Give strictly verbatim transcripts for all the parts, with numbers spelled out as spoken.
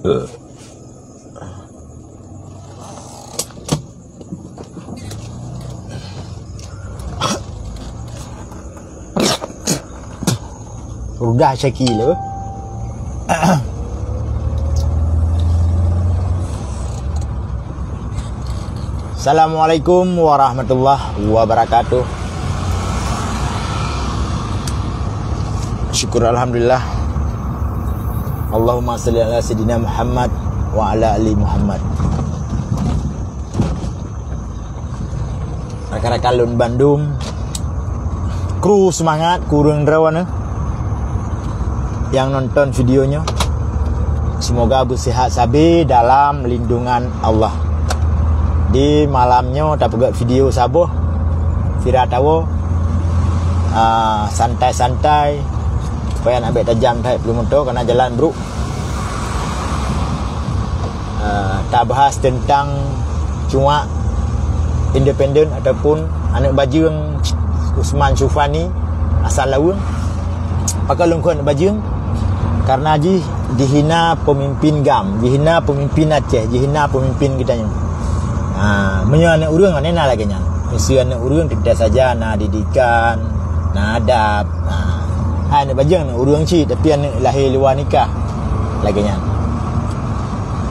Rudah caki le. Assalamualaikum warahmatullahi wabarakatuh. Syukur alhamdulillah. Allahumma salli ala sayyidina Muhammad wa ala ali Muhammad. Rakan-rakan lôn bandum, kru seumangat, kru ureueng droeneuh nyang nonton video nyoe, seumoga beusihat sabe dalam lindungan Allah. Di malam nyoe tapeugöt video saboh, viral tawoe, ah, santai-santai, supaya nak bèk tajam that peue moto, karena jalan brôk. Ah, tabahas teuntang cuak independen ataupun aneuk bajeueng Usman Syufani asal Laweueng. Pakon lôn kheun aneuk bajeueng? Karena jih jihina peumimpin GAM, jihina peumimpin Aceh, jihina peumimpin geutanyoe. Ha, meunyoe aneuk ureueng, aneuk na lagèe nyan. Meusé aneuk ureueng teuntèe saja na didikan, na adab. Ha, hai aneuk bajeueng aneuk ureueng cit, tapi aneuk lahé luwa nikah lagèe nyan.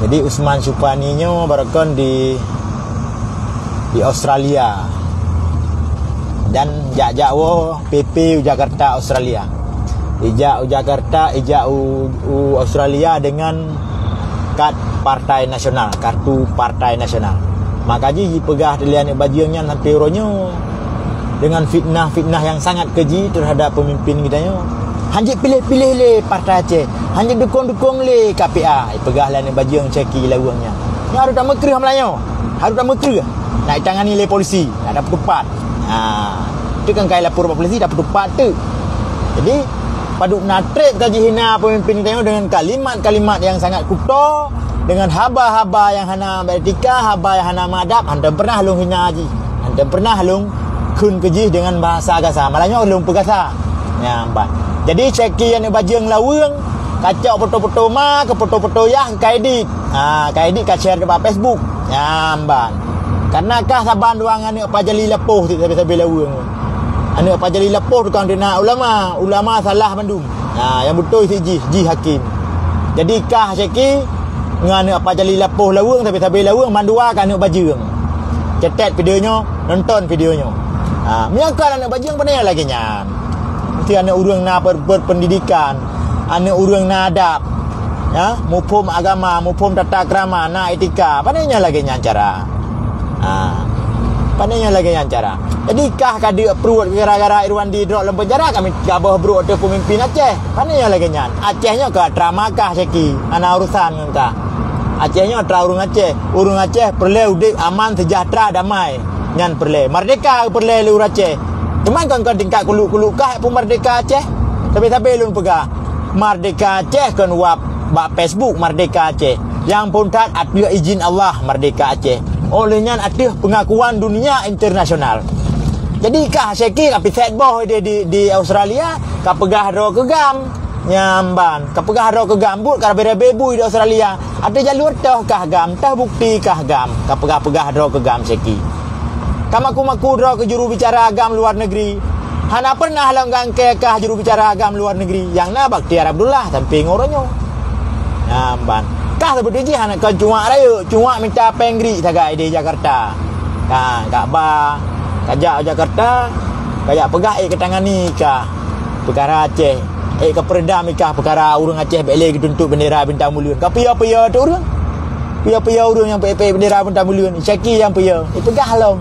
Jadi Usman Syufani nyoe baroekon di, di Australia. Dan jak-jak woe P P u Jakarta, Australia. Ijak u Jakarta, ijak u, u Australia dengan kad partai nasional, kartu partai nasional. Maka jih jipeugah lé aneuk bajeueng nyan sampai uroe nyoe dengan fitnah-fitnah nyang sangat keji terhadap pemimpin geutanyoe. Hanjeuet piléh-piléh lé partai Aceh, hanjeuet dukong-dukong lé K P A, jipeugah lé aneuk bajeueng Syaki Laweueng nyan. Nyoe harôh tameukreueh meulayeue, harôh tameukreueh. Nak ditangani lé polisi, nak tapeutupat. Ha, teuk kan kai lapor bak polisi, tapeutupat teuk. Jadi, padub na trép ka jihina pemimpin geutanyoe dengan kalimat-kalimat nyang sangat kuto, dengan haba-haba nyang hana beretika, haba nyang hana meuadab, hantom pernah lôn hina jih. Hantom pernah lôn kheun keu jih dengan bahasa gasa. Malah nyoe lôn peugasa. Nyan ban. Jadi, Syaki aneuk bajeueng Laweueng, kacok foto-foto ma, keu foto-foto yah, ka edit. Ha, ka edit, ka share bak Facebook. Nyan ban. Karena kah saban dua aneuk Pak Jali Lapoh ti sabe-sabe Laweueng. Aneuk Pak Jali Lapoh tukang dina ulama, ulama salah mandum. Ha, nyang beutôi sit jih, jih hakim. Jadi kah Syaki ngon aneuk Pak Jali Lapoh Laweueng, sabe-sabe Laweueng, mandua ka aneuk bajeueng. Catat video nyoe, nonton video nyoe. Ha, meunyoe kon aneuk bajeueng, pane lagèe nyan. Mesti aneuk ureueng na ber-, berpendidikan, aneuk ureueng na adab. Ya, muphom agama, muphom tata krama, na etika. Pane nyoe lagèe nyan cara. Ha. Pane nyoe lagèe nyan cara. Jadi kah ka deuk pruet gara-gara Irwandi droe lam penjara, kami gaboh brok ateueh pemimpin Aceh. Pane nyoe lagèe nyan. Aceh nyoe ka atra ma kah Syaki, hana urusan ngon kah. Aceh nyoe atra ureueng Aceh. Ureueng Aceh peureulèe udép aman, seujahtera, damai. Nyan peureulèe. Merdeka peureulèe lé ureueng Aceh. Teuma kon, kon tingkat kuluk-kuluk kah pun merdeka Aceh. Sabe-sabe lôn peugah. Merdeka Aceh kon wab bak Facebook Merdeka Aceh. Nyang phôn that ateueh izin Allah Merdeka Aceh. Óh lheueh nyan ateueh pengakuan dunia internasional. Jadi kah Syaki ka piset boh di, di, di Australia, ka peugah droe keu GAM. Nyan ban, ka peugah droe keu GAM, buet ka rabe-rabe bui di Australia. Ateueh jalur toh kah GAM, toh bukti kah GAM, ka peugah-peugah droe keu GAM Syaki. Ka maku-maku droe keu juru bicara GAM luar negeri. Hana pernah lom gangke kah juru bicara GAM luar negeri. Nyang na Bakhtiar Abdullah sampé ngon uroe nyoe. Nyan ban. Kah seubeutôi jih hana kon cuak rayeuk, cuak mita péng grik sagai di Jakarta. Ka, ka ba, ka jak u Jakarta, ka jak peugah ék ka tangani kah peukara Aceh. Ék ka peureudam kah peukara ureueng Aceh bèk lé geutuntot bendera bintang buleuen. Ka piya-piya teuh ureueng. Piya-piya ureueng nyang peuék-peuék bendera bintang buleuen. Syaki nyang piya. Ipeugah lom.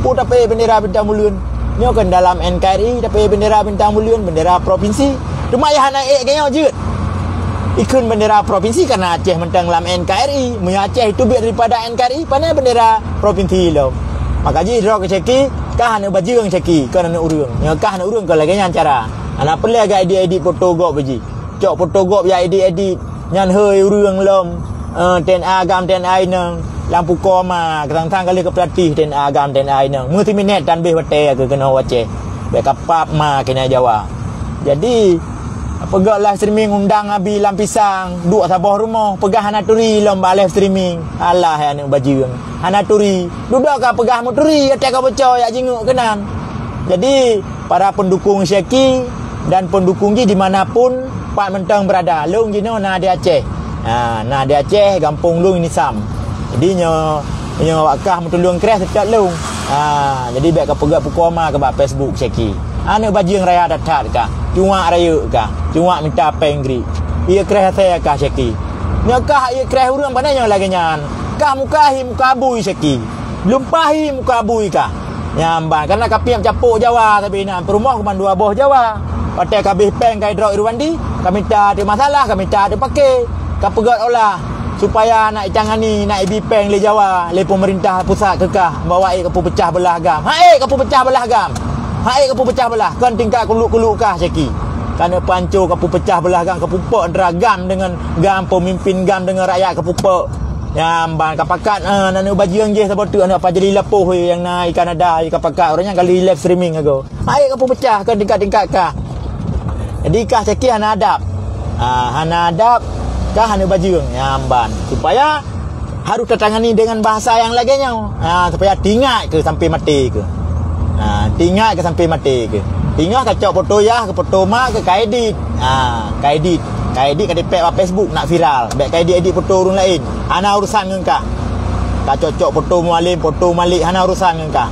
Peue tapeuék bendera bintang buleuen? Nyoe kan dalam N K R I tapeuék bendera bintang buleuen, bendera provinsi. Teuma nyang hana ék geuh nyoe jeuet. Ikheun bendera provinsi karena Aceh mantong lam N K R I. Meunyoe Aceh itu biet daripada N K R I, pane bendera provinsi lom. Maka jih droe keu Syaki, kah aneuk bajeueng Syaki, kon aneuk ureueng. Nyoe kah aneuk ureueng kon lagèe nyan cara. Hana peureulèe geuedit-edit foto gob jih. Cok foto gob jak edit-edit. Nyan hôi ureueng lom, eh, T N A GAM, T N A inong. Lam pukoe ma, keusang-sang ka lheueh keu peulatéh T N A GAM, T N A inong. Meuseuminét tan béh watèe keu keunoe u Aceh. Bèk ka pap ma keunoe Jawa. Jadi, Peugah live streaming undang Abi lam pisang, duek saboh rumoh, peugah hana turi lom bak live streaming. Alah, hai aneuk bajeueng. Hana turi. Dudoe ka peugah meuturi, até ka bocor jak jingeuk keunan. Jadi, para pendukung Syeki dan pendukung jih di mana pun pat mantong berada, lôn jinoe na di Aceh. Ha, na di Aceh, gampông lôn Nisam. Jadi, nyoe, nyoe awak kah meutulông kreh seutôt lôn. Ha, jadi bèk ka peugah pukon ma keu bak Facebook Syeki. Aneuk bajeueng raya that-that kah, cuak rayeuk kah, cuak mita péng grik. Ié kreh asèe kah Syeki. Nyoe kah ié kreh ureueng pane nyoe lagèe nyan. Kah muka hi muka bui Syeki. Lumpah hi muka bui kah. Nyan ban, kareuna ka piep capok Jawa sabe inan, peurumoh keuman dua boh Jawa. Watèe ka abéh péng ka idrop Irwandi, ka mita ateueh masalah, ka mita ateueh paké, ka peugöt olah supaya nak itangani, nak ibi péng lé Jawa, lé peumeurintah pusat keu kah, bahwa ék ka peupeucah beulah GAM. Hana ék ka peupeucah beulah GAM. Hana ék ka peupeucah beulah, kon tingkat kuluk-kuluk kah Syeki. Ka neupanco ka peupeucah beulah GAM, ka peupok antara GAM deungon GAM, peumimpin GAM deungon rakyat ka peupok. Nyan ban ka pakat, eh, aneuk bajeueng jih saboh teuk aneuk Fajri Lapoh nyang na i Kanada, ka pakat ureueng nyan ka lheuh live streaming agoe. Hana ék ka peupeucah kon tingkat-tingkat kah. Jadi kah Syeki hana adab. Ah, hana adab, kah aneuk bajeueng. Nyan ban. Supaya harus tatangani dengan bahasa nyang lagèe nyoe. Ah, supaya teuingat keu sampai maté keu. Ah, teuingat keu sampai maté keu. Teungoh ka cok foto yah, keu foto mak, keu ka edit. Ha, ka edit. Ka edit ka dipèk bak Facebook nak viral. Bèk ka edit-edit foto ureueng laén. Hana urusan ngon kah. Ka cocok foto Mualem, foto Malik, hana urusan ngon kah.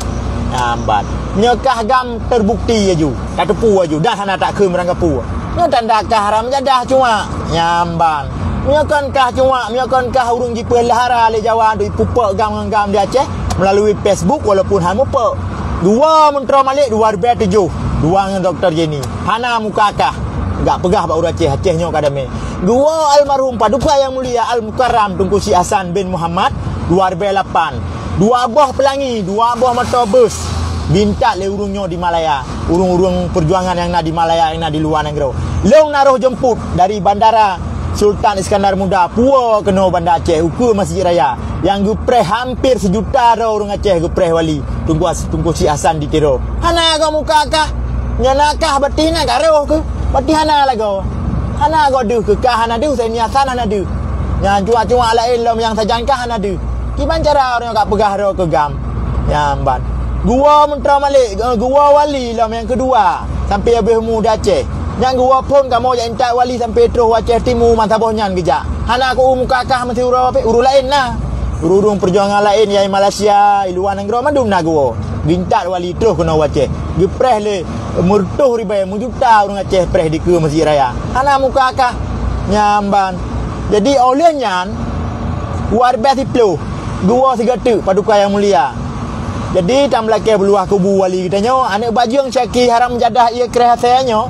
Nyan ban. Nyoe kah GAM terbukti laju. Ka teupeue laju. Dan hana takheun meurangkapeue. Nyoe tanda kah haram jadah cuak. Nyan ban. Meunyoe kon kah cuak, meunyoe kon kah ureueng jipeulahara lé Jawa untuk ipupok GAM ngon GAM di Aceh melalui Facebook walaupun hana mupok. Geuwoe Muntroe Malik dua ribèe tujoh, dua ngon Doktor Jenny. Hana muka kah. Gak peugah bak ureueng Aceh, Aceh nyoe ka damé. Geuwoe almarhum Paduka Yang Mulia Al-Mukarram Teungku Syik Hasan bin Muhammad, dua ribèe lapan. Dua boh peulangi, dua boh moto bus. Geuintat lé ureueng nyoe di Malaya. Ureueng-ureueng peujuangan nyang na di Malaya, nyang na di luwa nanggroe. Lôn na roh jemput dari bandara Sultan Iskandar Muda, puwoe keunoe Banda Aceh, ukeue Masjid Raya. Nyang geupreh hampir seujuta droe ureueng Aceh geupreh wali. Teungku As-, Teungku Syik Hasan di Tiro. Hana goe muka kah. Nyan na kah batih na ka roh keuh. Batih hana lagoe. Hana goe deuh keuh kah hana deuh, Saini Hasan hana deuh. Nyan cuak-cuak laén lom nyang sajan kah hana deuh. Kiban cara ureueng nyoe ka peugah droe keu GAM. Nyan ban. Geuwoe Muntroe Malik, geuwoe wali lom nyang keudua sampai abéh umu di Aceh. Nyang geuwoe phon kamoe jak intat wali sampai troh u Aceh Timu, man saboh nyan geujak. Hana keu u muka kah meusiuroe pih, ureueng laén na. Ureueng-ureueng peujuangan laén nyang i Malaysia, i luwa nanggroe mandum na geuwoe. Geuintat wali troh keunoe u Aceh. Geupreh lé meureutoh ribèe, meujuta ureueng Aceh preh dikeue Masjid Raya. Hana muka kah. Nyan ban. Jadi óh lheueh nyan, dua ribèe siploh, geuwoe sigoe teuk Paduka Yang Mulia. Jadi, tam lakèe beuluwah kubu wali geutanyoe, aneuk bajeueng Syeki haram jadah ié kreh asèe nyoe,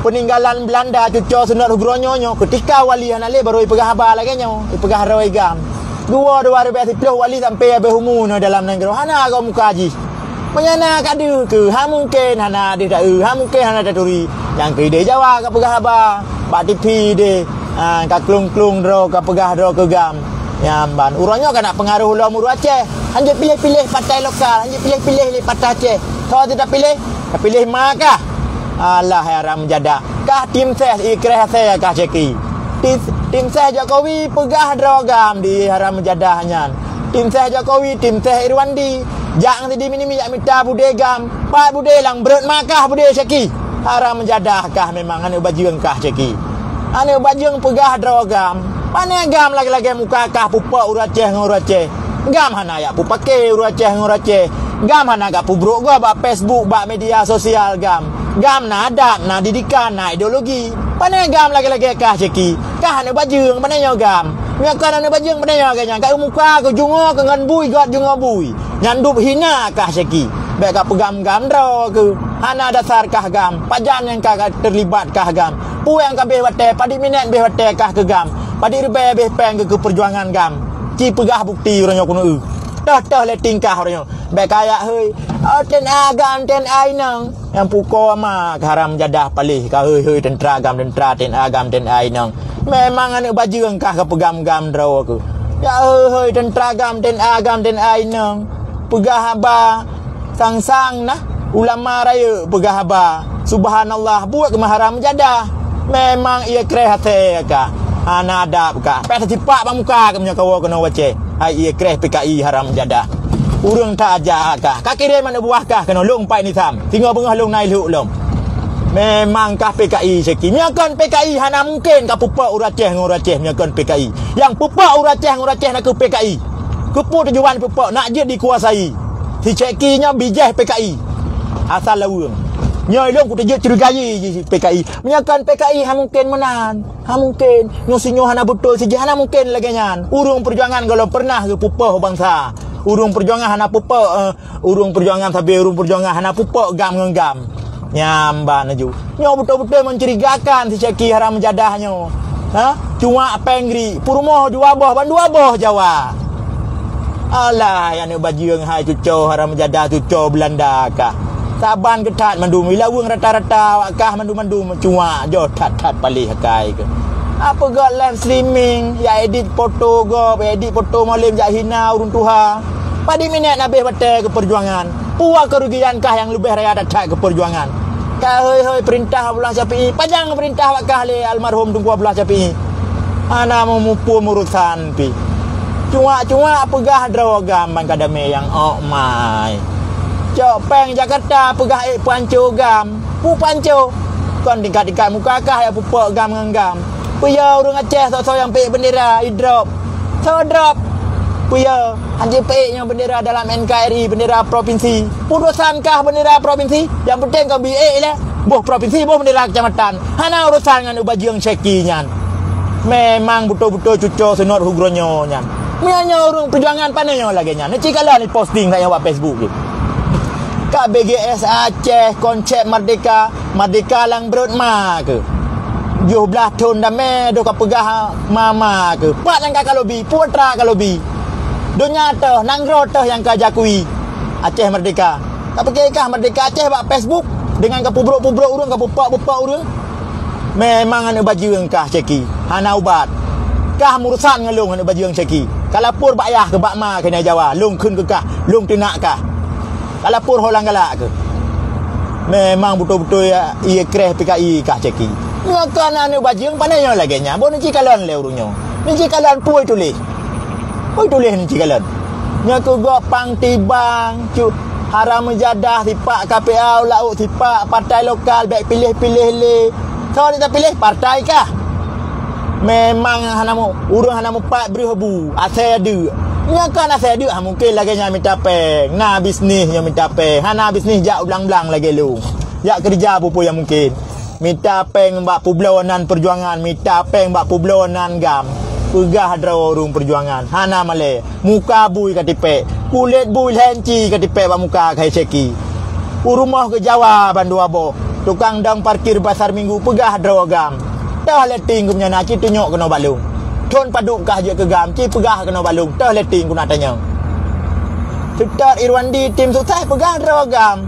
peuninggalan Beulanda cuco sunat ugroe nyoe nyoe, keutika wali hana lé barô ipeugah haba lagèe nyoe, ipeugah droe GAM. Geuwoe dua ribèe siploh wali sampai abéh umu nyoe dalam nanggroe, hana goe muka jih. Meunyoe na ka deuh keuh, ha mungken hana deuh taeu, ha mungken hana taturi. Nyang keu idéh Jawa ka peugah haba, bak T V deh, ha, ka klueng-klueng droe, ka peugah droe keu GAM. Nyan ban, uroe nyoe ka na peungaroh lom ureueng Aceh. Hanjeuet piléh-piléh patai lokal, hanjeuet piléh-piléh lé patai Aceh. Soe teuh tapiléh? Tapiléh ma kah? Alah, hai haram jadah. Kah tim ses ié kreh asèe kah Syeki. Tim, tim ses Jokowi peugah droe GAM di haram jadah nyan. Tim ses Jokowi, tim ses Irwandi. Jak ngon Sidi Minimi jak mita budé GAM. Pat budé lam brot ma kah budé Syeki. Haram jadah kah memang aneuk bajeueng kah Syeki. Aneuk bajeueng peugah droe GAM. Pane GAM lagèe-lagèe muka kah pupok ureueng Aceh ngon ureueng Aceh. GAM hana jak peupaké ureueng Aceh ngon ureueng Aceh. GAM hana jak peubrok goe bak Facebook, bak media sosial GAM. GAM na adab, na didikan, na ideologi. Pane GAM lagèe-lagèe kah Syeki. Kah aneuk bajeueng, pane nyoe GAM. Meunyoe kon aneuk bajeueng, pane nyoe lagèe nyan. Ka muka keu jungoe keu ngon bui, göt jungoe bui. Nyan dub hina kah Syeki. Bèk ka peugam-gam droe keuh. Hana dasar kah GAM. Pajan nyang ka, ka teulibat kah GAM. Peue nyang ka abéh watèe, padit minét abéh watèe kah keu GAM. Padit ribèe abéh péng keu, keu peujuangan GAM. Ci peugah bukti uroe nyoe keuneuk eu. Toh-toh lé tingkah uroe nyoe. Bèk kajak hôi. Oh, T N A GAM, T N A inong. Nyang pukon ma kah haram jadah paléh, ka hôi-hôi teuntra GAM, teuntra T N A GAM, T N A inong. Memang aneuk bajeueng kah ka peugam-gam droe keuh. Jak hôi-hôi teuntra GAM, T N A GAM, T N A inong. Peugah haba sang-sang na ulama rayeuk peugah haba. Subhanallah, buet keu haram jadah. Memang ie kreh asée kah. Hana adab kah. Payah tasipak bak muka keuh meunyoe kawoe keunoe u Aceh. Hai ie kreh P K I haram jadah. Ureuëng that aja kah. Ka kirém aneuk buah kah keunoe lôn pat nisam. Singoh beungoh lôn na ilhok lom. Memang kah P K I Syeki. Meunyoe kon P K I hana mungken ka peupak ureuëng Aceh ngon ureuëng Aceh meunyoe kon P K I. Nyang peupak ureuëng Aceh ngon ureuëng Aceh nakeuh P K I. Keupeue tujuan peupak nak jeuet dikuasai. Si Syeki nyoe bijéh P K I. Asal laweueng. Nyoe lôn kuteujeuet curigai jih P K I. Meunyoe kon P K I hana mungken meunan. Hana mungken. Nyoe sinyoe hana beutôi sijih hana mungken lagée nyan. Ureuëng peujuangan gohlom pernah geupeupoh bansa. Ureuëng peujuangan hana peupoh, eh, ureuëng peujuangan sabe ureuëng peujuangan hana peupoh GAM ngon GAM. Nyan ban laju. Nyoe beutôi-beutôi mencurigakan si Syeki haram jadah nyoe. Ha? Cuak péng gri, peurumoh dua boh ban dua boh Jawa. Alah, aneuk bajeueng hai cuco haram jadah cuco Belanda kah. Saban keuthat mandum, ilaweueng rata-rata awak kah mandum-mandum cuak joh that-that paléh akai keuh. Apa gak live streaming, ya edit foto gob, ya edit foto malem jak hina ureuëng tuha. Padum minét habéh batée keu peujuangan. Peue keurugian kah nyang leubeh raya that-that keu peujuangan. Ka hôi-hôi peurintah Abdullah Syafi'i, pajang peurintah bak kah lé almarhum Teungku Abdullah Syafi'i. Hana meumuphom urosan pih. Cuak-cuak peugah droe GAM ban kadamé nyang ok mai. Cok péng Jakarta peugah ék panco GAM. Peue panco? Kon tingkat-tingkat muka kah nyang peupak GAM ngon GAM. Peue ya ureuëng Aceh soe-soe nyang peuék bendera idrop? Soe drop? Peue ya? Hanjeuet peuék nyoe bendera dalam N K R I, bendera provinsi. Peue urosan kah bendera provinsi? Nyang penting kon beuék lé. Boh provinsi, boh bendera kecamatan. Hana urosan ngon aneuk bajeueng Syeki nyan. Memang beutôi-beutôi cuco sunat hugroe nyoe nyan. Meunyoe nyoe ureuëng peujuangan pane nyoe lagée nyan. Neuci kalon posting saja bak Facebook jih. Ka B G S Aceh konsep merdeka, merdeka lam brot ma keuh. Tujoh blaih thon damé doh ka peugah ma-ma keuh. Pat nyang ka kalobi, peue atra kalobi. Donya teuh, nanggroe teuh nyang ka jakui Aceh merdeka. Ka pike kah merdeka Aceh bak Facebook dengan ka pubrok-pubrok ureuëng, ka pupak-pupak ureuëng. Memang aneuk bajeueng kah Syeki, hana ubat. Kah murusan ngon lôn aneuk bajeueng Syeki. Ka lapor bak yah keuh bak ma keuh na Jawa, lôn kheun keu kah, lôn teunak kah. Ka lapor ho lam galak keuh. Memang beutôi-beutôi ya, ie kreh P K I kah Syeki. Nyoe kon aneuk bajeueng pane nyoe lagée nyan. Boh neuci kalon lé ureuëng nyoe. Neuci kalon peue tuléh. Peue tuléh neuci kalon. Nyoe keuh gop pang tibang, cu haram meujadah sipak K P A u laôt sipak partai lokal bék piléh-piléh lé. Soe nyang tapiléh partai kah? Memang hana mu, ureuëng hana mupat breuh bu, asée deuk. Nyoe kan asée deuk ha mungken lagée nyan mita péng. Na bisnis nyoe mita péng. Hana bisnis jak u blang-blang lagée lôn. Jak keureuja peue-peue nyang mungken. Mita péng bak peubloe nan peujuangan, mita péng bak peubloe nan GAM. Peugah droe ureuëng peujuangan, hana malée. Muka bui ka tipék, kulét bui lheueh inci ka tipék bak muka keuhai Syeki. U rumoh keu Jawa bandua boh, tukang dong parkir Pasar Minggu peugah droe GAM. Toh letting geuh nyan na ci tunyok keunoe bak lôn. Thon padub kah jeuet keu GAM, ci peugah keunoe bak lôn. Toh letting geuh na tanyong. Seutôt Irwandi tim sukses peugah droe GAM.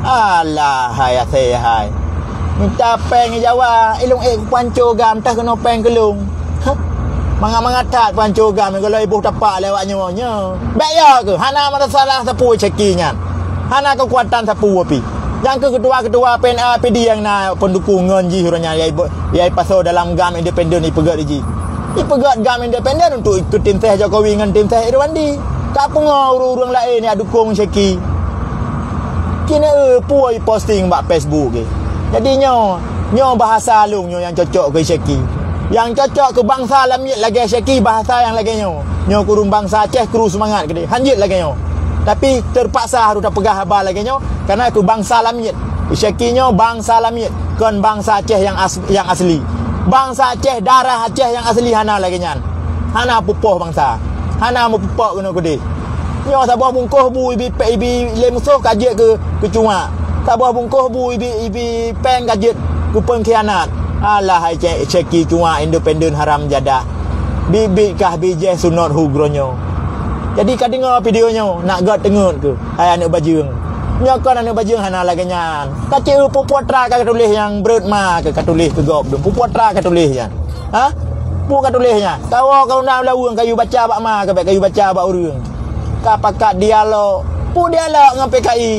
Alah hai asée hai. Mita péng Jawa, ilong ék kupanco GAM tah keunoe péng keu lôn. Hah? Mangat-mangat that panco GAM nyang golom iboh tapak lé awak nyoe nyoe. Bék ya keuh, hana masalah sapeue Syeki nyan. Hana keukuatan sapeue pih. Nyang keuh ketua-ketua P N A P D nyang na pendukung ngon jih uroe nyan ya ibo-, ya ipasoe dalam GAM independen ipeugét jih. Ipeugét GAM independen untuk ikut tim ses Jokowi ngon tim ses Irwandi. Ka pungo ureuëng-ureuëng laén nyang dukung Syeki. Keuneuk peue posting bak Facebook geuh. Jadi nyoe, nyoe bahasa lôn nyoe nyang cocok keu Syeki. Nyang cocok keu bansa lamiet lagée Syeki bahasa nyang lagée nyoe. Nyoe kureueng bansa Aceh kru seumangat keudeh. Hanjeuet lagée nyoe. Tapi teurpaksa harôh tapeugah haba lagée nyoe karena keu bansa lamiet. Syeki nyoe bansa lamiet, kon bansa Aceh nyang as-, nyang asli. Bansa Aceh, darah Aceh nyang asli hana lagée nyan. Hana peupoh bansa. Hana meupeupak keunoe keudeh. Nyoe saboh bungkôh bu ibi pe-, ibi lé musoh ka jeuet keu, keu cuak. Saboh bungkôh bu ibi, ibi péng ka jeuet keu peungkhianat. Alah hai cek, Syeki cuak independen haram jadah. Biet-biet kah bijéh sunat hu groe nyoe. Jadi ka deungoe video nyoe, nak gét teungeut keuh, hai aneuk bajeueng. Nyoe kon aneuk bajeueng hana lagée nyan. Ka cit peue-peue atra ka tuléh nyang breuet ma keuh ka tuléh keu gob dum. Peue-peue atra ka tuléh nyan. Ha? Peue ka tuléh nyan? Kawoe ka undang laweueng kayue baca bak ma keuh bék kayue baca bak ureuëng. Ka pakat dialog. Peue dialog ngon P K I?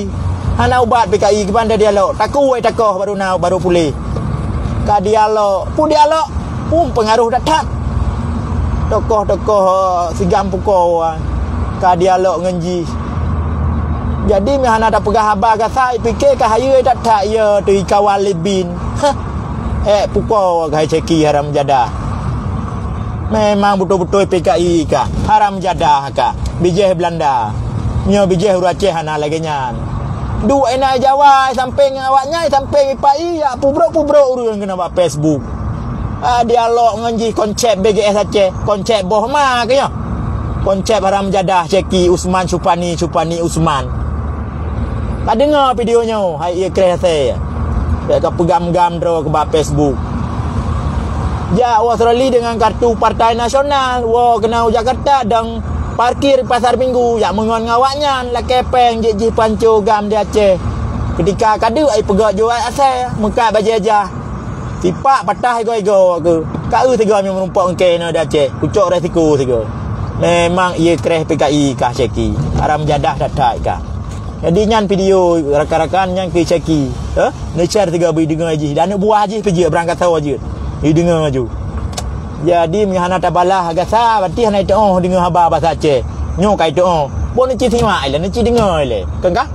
Hana ubat P K I keuban dialog. Takue takoh baru na, baru puléh. Ka dialog, peue dialog? Peue peungaroh that-that. Tokoh-tokoh, eh, si GAM pukoe ka dialog ngon jih. Jadi, meuhana tapeugah haba gasa, ipike ka hayeue that-that, ya, teuh ikawal lé bin. Hah. Eh, pukoe keuhai Syeki haram jadah. Memang beutôi-beutôi P K I ka, haram jadah ka, bijéh Belanda. Nyoe bijéh ureueng Aceh hana lagée nyan. Duek inan Jawa, sampéng awaknyan, sampéng ipai, ya pubrok-pubrok ureueng keunan bak Facebook. Ah, dialog ngon jih konsep B G S Aceh, konsep boh ma keuh nyoe. Konsep haram jadah Syeki Usman Supani, Supani Usman. Ka deungoe video nyoe, hai ié kreh asée. Ka peugam-gam droe keu bak Facebook. Jak woe Australia dengan kartu Partai Nasional, woe keunoe u Jakarta dan parkir Pasar Minggu, jak meungon ngon awaknyan, lakée péng jih jih panco GAM di Aceh. Ketika ka deuk ai peugah jeuet asée, meukat bajée jah. Sipak patah igoe-igoe keuh. Ka eu sigoe nyang meurumpok engke na di Aceh. Kucok resiko sigoe. Memang ié kreh P K I kah Syeki. Haram jadah that-that kah. Jadi nyan video rakan-rakan nyang keu Syeki. Eh? Neushare sigoe beu deungoe jih. Dan aneuk buah jih peujeuet beurangkasoe jeuet. Ideungoe ju. Jadi meuhana tabalah gasa, berarti hana iteuoh deungoe haba basa Aceh. Nyoe ka iteuoh. Bon neuci simak ilée, neuci deungoe ilée. Kan kah?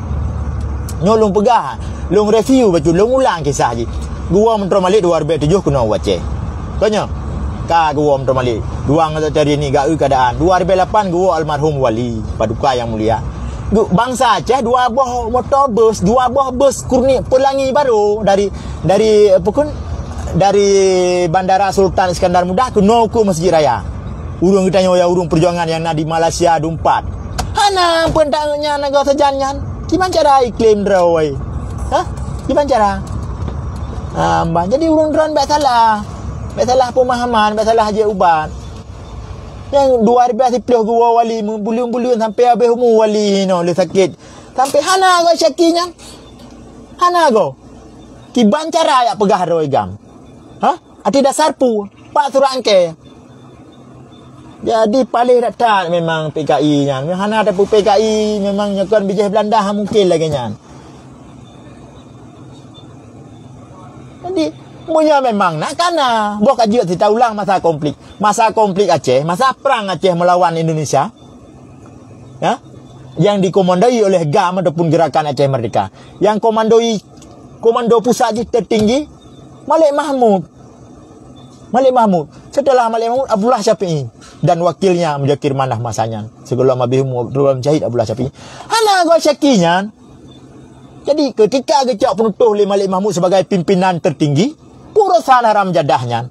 Nyoe lôn peugah, lôn review bacut, lôn ulang kisah jih. Geuwoe meutroh malek dua ribée tujoh keunoe u Aceh. Ka nyoe, ka geuwoe meutroh malek. Dua ngon cari ni gak eu keadaan. Dua ribée lapan geuwoe almarhum Wali, paduka yang mulia. Geu-, bansa Aceh dua boh motor bus, dua boh bus Kurni Pelangi Baro dari, dari apa kun? Dari Bandara Sultan Iskandar Muda keunoe u Masjid Raya. Ureueng geutanyoe ya ureueng peujuangan nyang na di Malaysia dumpat. Hana pun tak nyan nagoe sajan nyan. Kiban cara iklim droe? Hah? Kiban cara? Ah, bah, jadi ureueng droen bèk salah. Bèk salah pemahaman, bèk salah jeuet ubat. Nyang dua ribèe siplôh geuwoe Wali, meubuleuen-buleuen sampai habéh umu Wali nyoe lé sakét. Sampai hana goe Syeki nyan. Hana goe. Kiban cara jak peugah droe GAM? Hah? Até dasar peue? Pak surat engke. Jadi paléh that-that memang P K I nyan. Hana ada pun P K I memang nyoe kon bijéh Belanda ha mungkin lagèe nyan. Jadi meunyoe memang nak kana, boh ka jeuet sita ulang masa konflik. Masa konflik Aceh, masa perang Aceh melawan Indonesia. Ya? Yang dikomandoi oleh GAM ataupun Gerakan Aceh Merdeka. Yang komandoi, komando pusat jih tertinggi Malik Mahmud. Malik Mahmud. Setelah Malik Mahmud, Abdullah Syafi'i. Dan wakilnya Muzakir Manaf masanya. Sebelum habis umur, Abdullah Syahid Abdullah Syafi'i. Hana goe Syeki nyan. Jadi, ketika geucok peunutôh lé Malik Mahmud sebagai pimpinan tertinggi, urusan haram jadah nyan.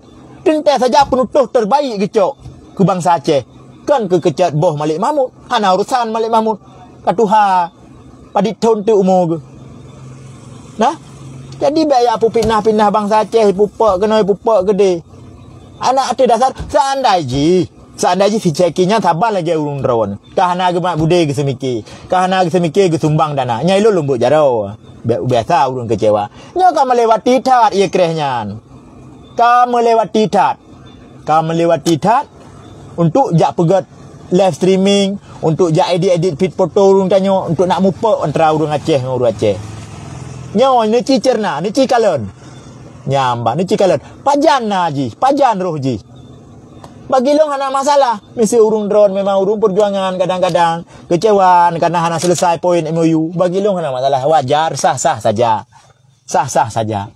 Teuntèe saja peunutôh terbaik geucok keu bansa Aceh. Kon keu keucot boh Malik Mahmud. Hana urusan Malik Mahmud. Ka tuha. Padit thon teuk umu geuh. Nah, jadi bèk ya pupitnah-pitnah bansa Aceh, pupok keunoe, pupok keudeh. Aneuk até dasar, seandai jih, seandai jih si Syeki nyan saban lagèe ureueng droen. Ka hana geumat budé geuseumike, ka hana geuseumike geusumbang dana. Nyan ilôn lôn buet jaroe. Bi-, biasa ureueng kecewa. Nyoe ka melewati that ié kreh nyan. Ka melewati that. Ka melewati that untuk jak peugèt live streaming, untuk jak edit-edit feed foto ureueng tanyoe, untuk nak mupok antara ureueng Aceh ngon ureueng Aceh. Nyoe neuci ceurna, neuci kalon. Nyamba, neuci kalon. Pajan na jih, pajan roh jih. Bagi lôn hana masalah. Misi ureueng droen memang ureueng perjuangan kadang-kadang kecewa karena hana selesai poin M O U. Bagi lôn hana masalah. Wajar, sah-sah saja. Sah-sah saja.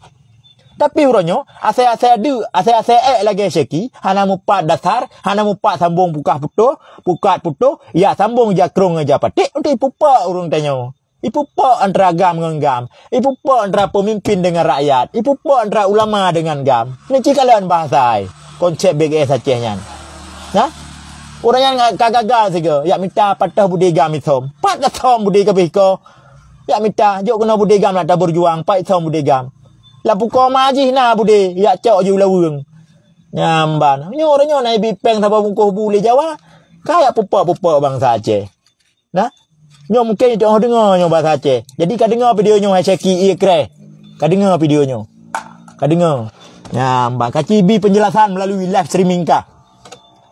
Tapi uroe nyoe, asai-asai deuk, asai-asai ék lagèe Syeki, hana mupat dasar, hana mupat sambong pukah putôh, pukat putôh, ya sambong jakrong ngon japaték untuk ipupok ureueng tanyoe. Ipupok antara GAM ngon GAM, ipupok antara pemimpin dengan rakyat, ipupok antara ulama dengan GAM. Neuci kalon bahasa ai, konsep B G S Aceh nyan. Nah, ureueng nyan ka gagal sigoe, yak mita patoh budi GAM isom. Pat ka som budi kabeh ko. Yak mita, jok keunoe budi GAM nak tabeurjuang, pat isom budi GAM. Lam pukoe ma jih na budi, yak cok ju laweueng. Nyamban. Nyoe uroe nyoe na ibi péng saboh bungkôh bu lé Jawa. Ka yak pupok-pupok bansa Aceh. Nah. Nyoe mungken itoh deungoe nyoe bansa Aceh. Jadi ka deungoe video nyoe hai Syeki ié kreh. Ka deungoe video nyoe. Ka deungoe. Nyamban. Ka ci ibi penjelasan melalui live streaming ka.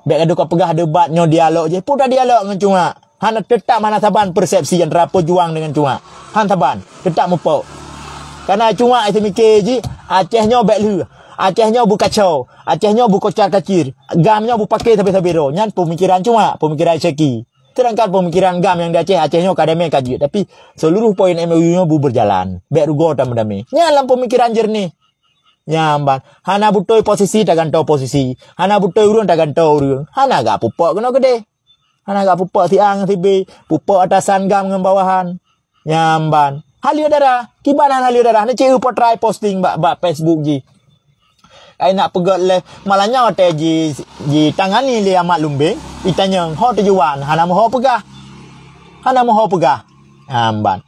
Bèk gadoh ka peugah debat nyoe dialog jih. Peue ta dialog ngon cuak. Hana, teutap hana saban persepsi antara pejuang dengan cuak. Han saban, teutap mupok. Karena cuak itu mikir jih, Aceh nyoe bèk lheueh. Aceh nyoe beukacau, Aceh nyoe beukocar-kacir, GAM nyoe beupakè sabe-sabe droe. Nyan peumikiran cuma, peumikiran Syeki. Sedangkan peumikiran GAM nyang di Aceh, Aceh nyoe ka damè ka jeuet. Tapi seluruh poin M O U nyoe beubeurjalan. Bèk rugoe tameudamè. Nyan lam peumikiran jeureunih. Nyan ban. Hana beutôi posisi tagantoe posisi. Hana beutôi ureueng tagantoe ureueng. Hana gak pupok keunoe keudeh. Hana gak pupok si A ngon si B. Pupok atasan GAM ngon bawahan. Nyan ban. Halue dara. Kiban hana halue dara. Ni cit eu potrai posting bak, bak Facebook jih. Ai nak peugöt lé malah nyoe teuh ji, jitangani lé Amat Lumbeng. Itanyong ho tujuan. Hana meuho peugah. Hana meuho peugah. Nyan ban.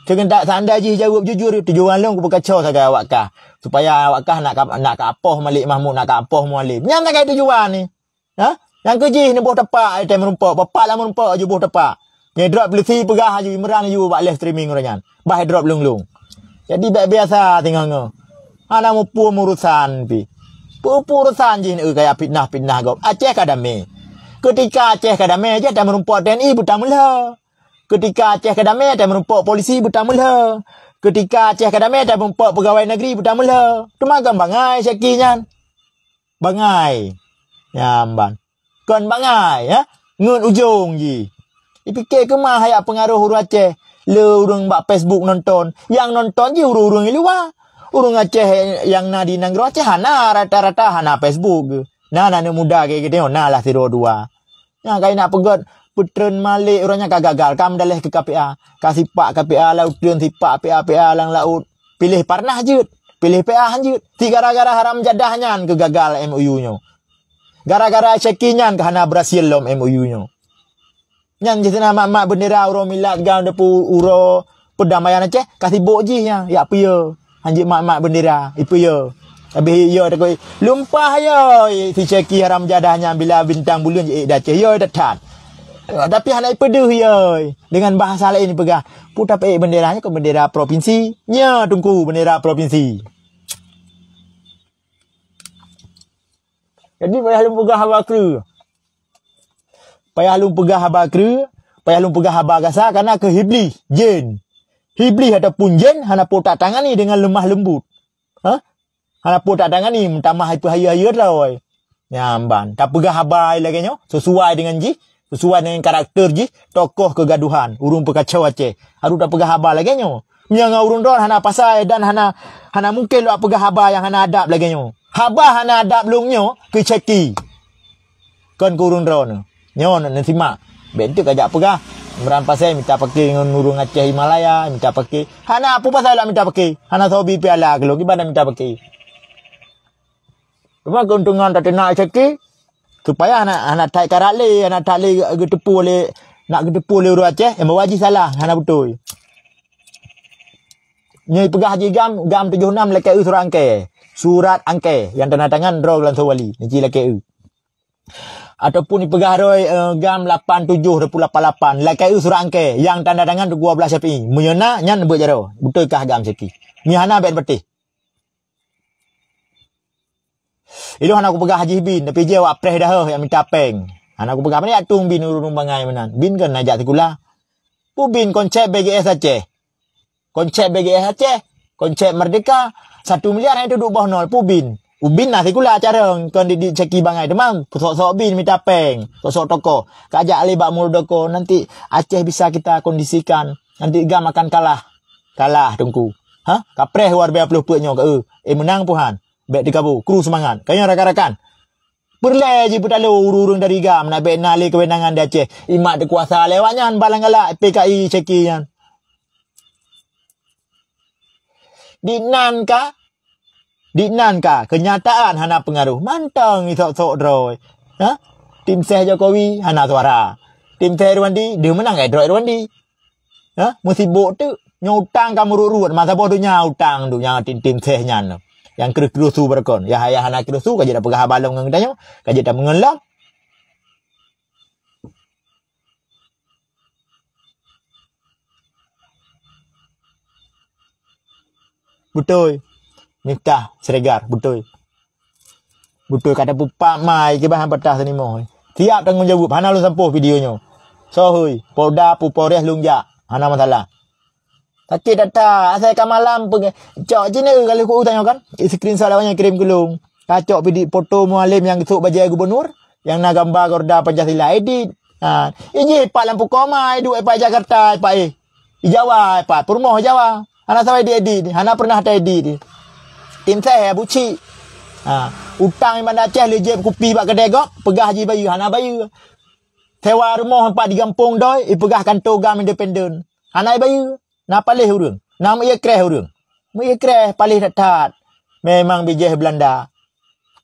Seungeuntak seandai jih jaweueb jujur, tujuan lôn keupeukacau sagai awak kah. Supaya awak kah nak ka, nak ka apoh Malik Mahmud, nak ka apoh Mualem. Nyan sagai tujuan ni. Ha? Nyang keu jih neuboh tapak, eh, tém meurumpok. Bapak lam meurumpok aju boh tapak. Nyang drop leusi peugah aju Imran aju bak live streaming uroe nyan. Bah drop lung-lung. Jadi bèk biasa singoh-ngoh. Hana muphom urosan pih. Peue-peue urosan jih neueu kaya fitnah-fitnah gob. Aceh ka damè. Keutika Aceh ka damè, jih tém meurumpok T N I beutameulhö. Keutika Aceh ka damè, tém meurumpok polisi beutameulhö. Keutika Aceh ka damè, tém meurumpok peugawai negeri beutameulhö. Teuma kan bangai Syeki nyan. Bangai. Nyan ban. Kon bangai, ya. Ngon ujong jih. Ipike keumah hayak peungaroh ureueng Aceh. Le ureueng bak Facebook nonton. Nyang nonton jih ureueng-ureueng di luwa. Ureueng Aceh nyang na di nanggroe Aceh hana, rata-rata hana Facebook. Na aneuk muda keu geutanyoe na lah sidroe dua. Nyang kai nak peugöt peutreun Malik uroe nyan ka gagal, ka meudaleh keu K P A. Ka sipak K P A laôt treun sipak P A P A lam laôt. Piléh parnah jeuet, piléh P A han jeuet. Ti gara-gara haram jadah nyan keu gagal M O U nyoe. Gara-gara Syeki nyan keu hana beurhasil lom M O U nyoe. Nyan jih sina mat-mat beundera uroe milad gan depu uroe peudamaian Aceh, ka sibok jih nyan, yak piye. Hanjeuet mat-mat beundera, ipiye. Habéh yo takoi, lumpah yo, si Syeki haram jadah nyan bila bintang buleuen jih ék di Aceh, yo that-that. Tapi hana ipeudeuh yo, dengan bahasa laén ipeugah, "Peue tapeuék beundera nyoe keu beundera provinsi." Nyoe Teungku beundera provinsi. Jadi payah lôn peugah haba kreueh. Payah lôn peugah haba kreueh, payah lôn peugah haba gasa, karena keu Iblih, jén. Iblih ataupun jén hana po tatangani dengan lemah lembut. Ha? Hana po tatangani, meutamah ipeuhayeue-hayeue droe. Nyan ban, tapeugah haba lagèe nyoe, sesuai dengan jih, sesuai dengan karakter jih, tokoh keugaduhan, ureueng peukacau Aceh. Harôh tapeugah haba lagèe nyoe. Meunyoe ngon ureueng droe hana pasai dan hana, hana mungken lôn peugah haba nyang hana adab lagèe nyoe. Haba hana adab lôn nyoe keu Syeki. Kon keu ureueng droeneuh. Nyoe neusimak. Bèk enteuk kajak peugah, Imran Pasé mita paké ngon ureueng Aceh Himalaya, mita paké. Hana peue pasai lôn mita paké. Hana soe bi piala keu lôn, kiban mita paké. Teuma keuntungan tateunak Syeki, supaya hana, hana that karat lé, hana that lé geuteupeue lé, nak geuteupeue lé ureueng Aceh, nyang bahwa jih salah, hana beutôi. Nyoe ipeugah jih GAM, GAM tujoh nam lakèe eu surat angkée. Surat angkée nyang tanda tangan droe Geulanso Wali, nyan jih lakèe eu. Ataupun ipeugah droe, eh, GAM lapan tujoh ataupun lapan lapan, lakèe eu surat angkée nyang tanda tangan Teungku Abdullah Syafi'i. Meunyoe na, nyan beuet jaroe. Beutôi kah GAM Syeki. Meunyoe hana, bèk patéh. Ilôn hana kupeugah jih bin, tapi jih awak preh daheuh nyang mita péng. Hana kupeugah, pane jak tueng bin ureueng bangai meunan. Bin kan na jak sikula. Peue bin konsep B G S Aceh. Konsep B G S Aceh. Konsep merdeka. Satu miliar hana duek boh nol. Peue bin. Ubin na sikula carông kon didik Syeki bangai teuma. Sok-sok bin mita péng. Sok-sok tokoh. Kajak lé bak Muldoko. Nanti Aceh bisa kita kondisikan. Nanti GAM akan kalah. Kalah, Teungku. Ha? Kapreh luar biasa ploh peuet nyoe ka eu. Eh, meunang puhan. Bèk teukabu. Kru seumangat. Kayang rakan-rakan. Peureulèe jipeutalo ureueng-ureueng dari GAM nak bèk na lé keuwenangan di Aceh. Imat dikuasa lé awak nyan balang galak P K I Syeki nyan. Di nan ka, di nan ka, keunyataan hana peungaroh. Mantong isok-sok droe. Ha? Tim ses Jokowi hana suara. Tim ses Irwandi, deuh meunang eh droe Irwandi. Ha? Meusibok teuk. Nyoe utang ka meuruet-ruet. Masa boh donya utang tu nyang tim-tim seh nyan. Nyang kreueh-kreueh su beureugon. Yah, yah hana kreueh su, ka jeuet tapeugah haba lom ngon geutanyoe. Ka jeuet tameungon lom. Beutôi. Miftah Siregar, beutôi. Beutôi, ka tapeupat mai kiban han patah seunimoh. Siap tanggong jaweueb, hana lôn sampôh video nyoe. Sohôi, Polda, Polres lôn jak, hana masalah. Sakét that-that, asai ka malam peuge-, cok cine ka lheueh ku tanyoe kan. Screenshot awaknyan kirim keu lôn. Ka cok pih di foto Mualem nyang geusok bajée gubernur, nyang na gamba Garuda Pancasila, edit. Ha, ijih pat lampu koma, iduek pat Jakarta, pat eh. Di Jawa, pat peurumoh Jawa. Hana sabai di edit, hana pernah ta edit. Tim seh Abu Cik. Ha, utang di Banda Aceh lé jeb kupi bak keudè gob, peugah jih bayeue, hana bayeue. Sewa rumoh pat di gampông doi, ipeugah kantô GAM independen. Hana ibayeue. Na paléh ureuëng, na meuikreh ureuëng. Meuikreh paléh that-that. Memang bijéh Belanda.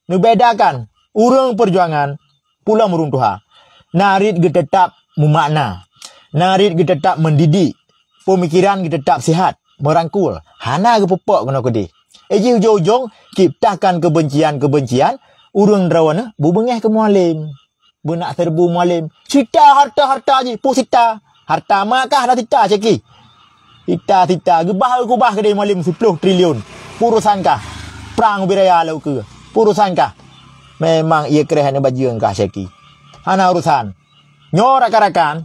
Neubedakan ureuëng peujuangan, pulang ureuëng tuha. Na rit geuteutap meumakna. Na rit geuteutap mendidik. Pemikiran geuteutap sihat, merangkul. Hana geupeupok keunoe keudeh. Eh, jih ujong-ujong, ciptakan kebencian-kebencian, ureuëng droeneuh bubeungéh keu Mualem. Beunak serbu Mualem. Sita harta-harta jih, peue sita? Harta ma kah na sita, Syeki? Sita-sita, geubah-geubah keudeh Mualem siplôh triliun. Peue urusan kah? Prang ubé raya lôn keue. Peue urusan kah? Memang ié kreh aneuk bajeueng kah, Syeki. Hana urusan. Nyoe rakan-rakan,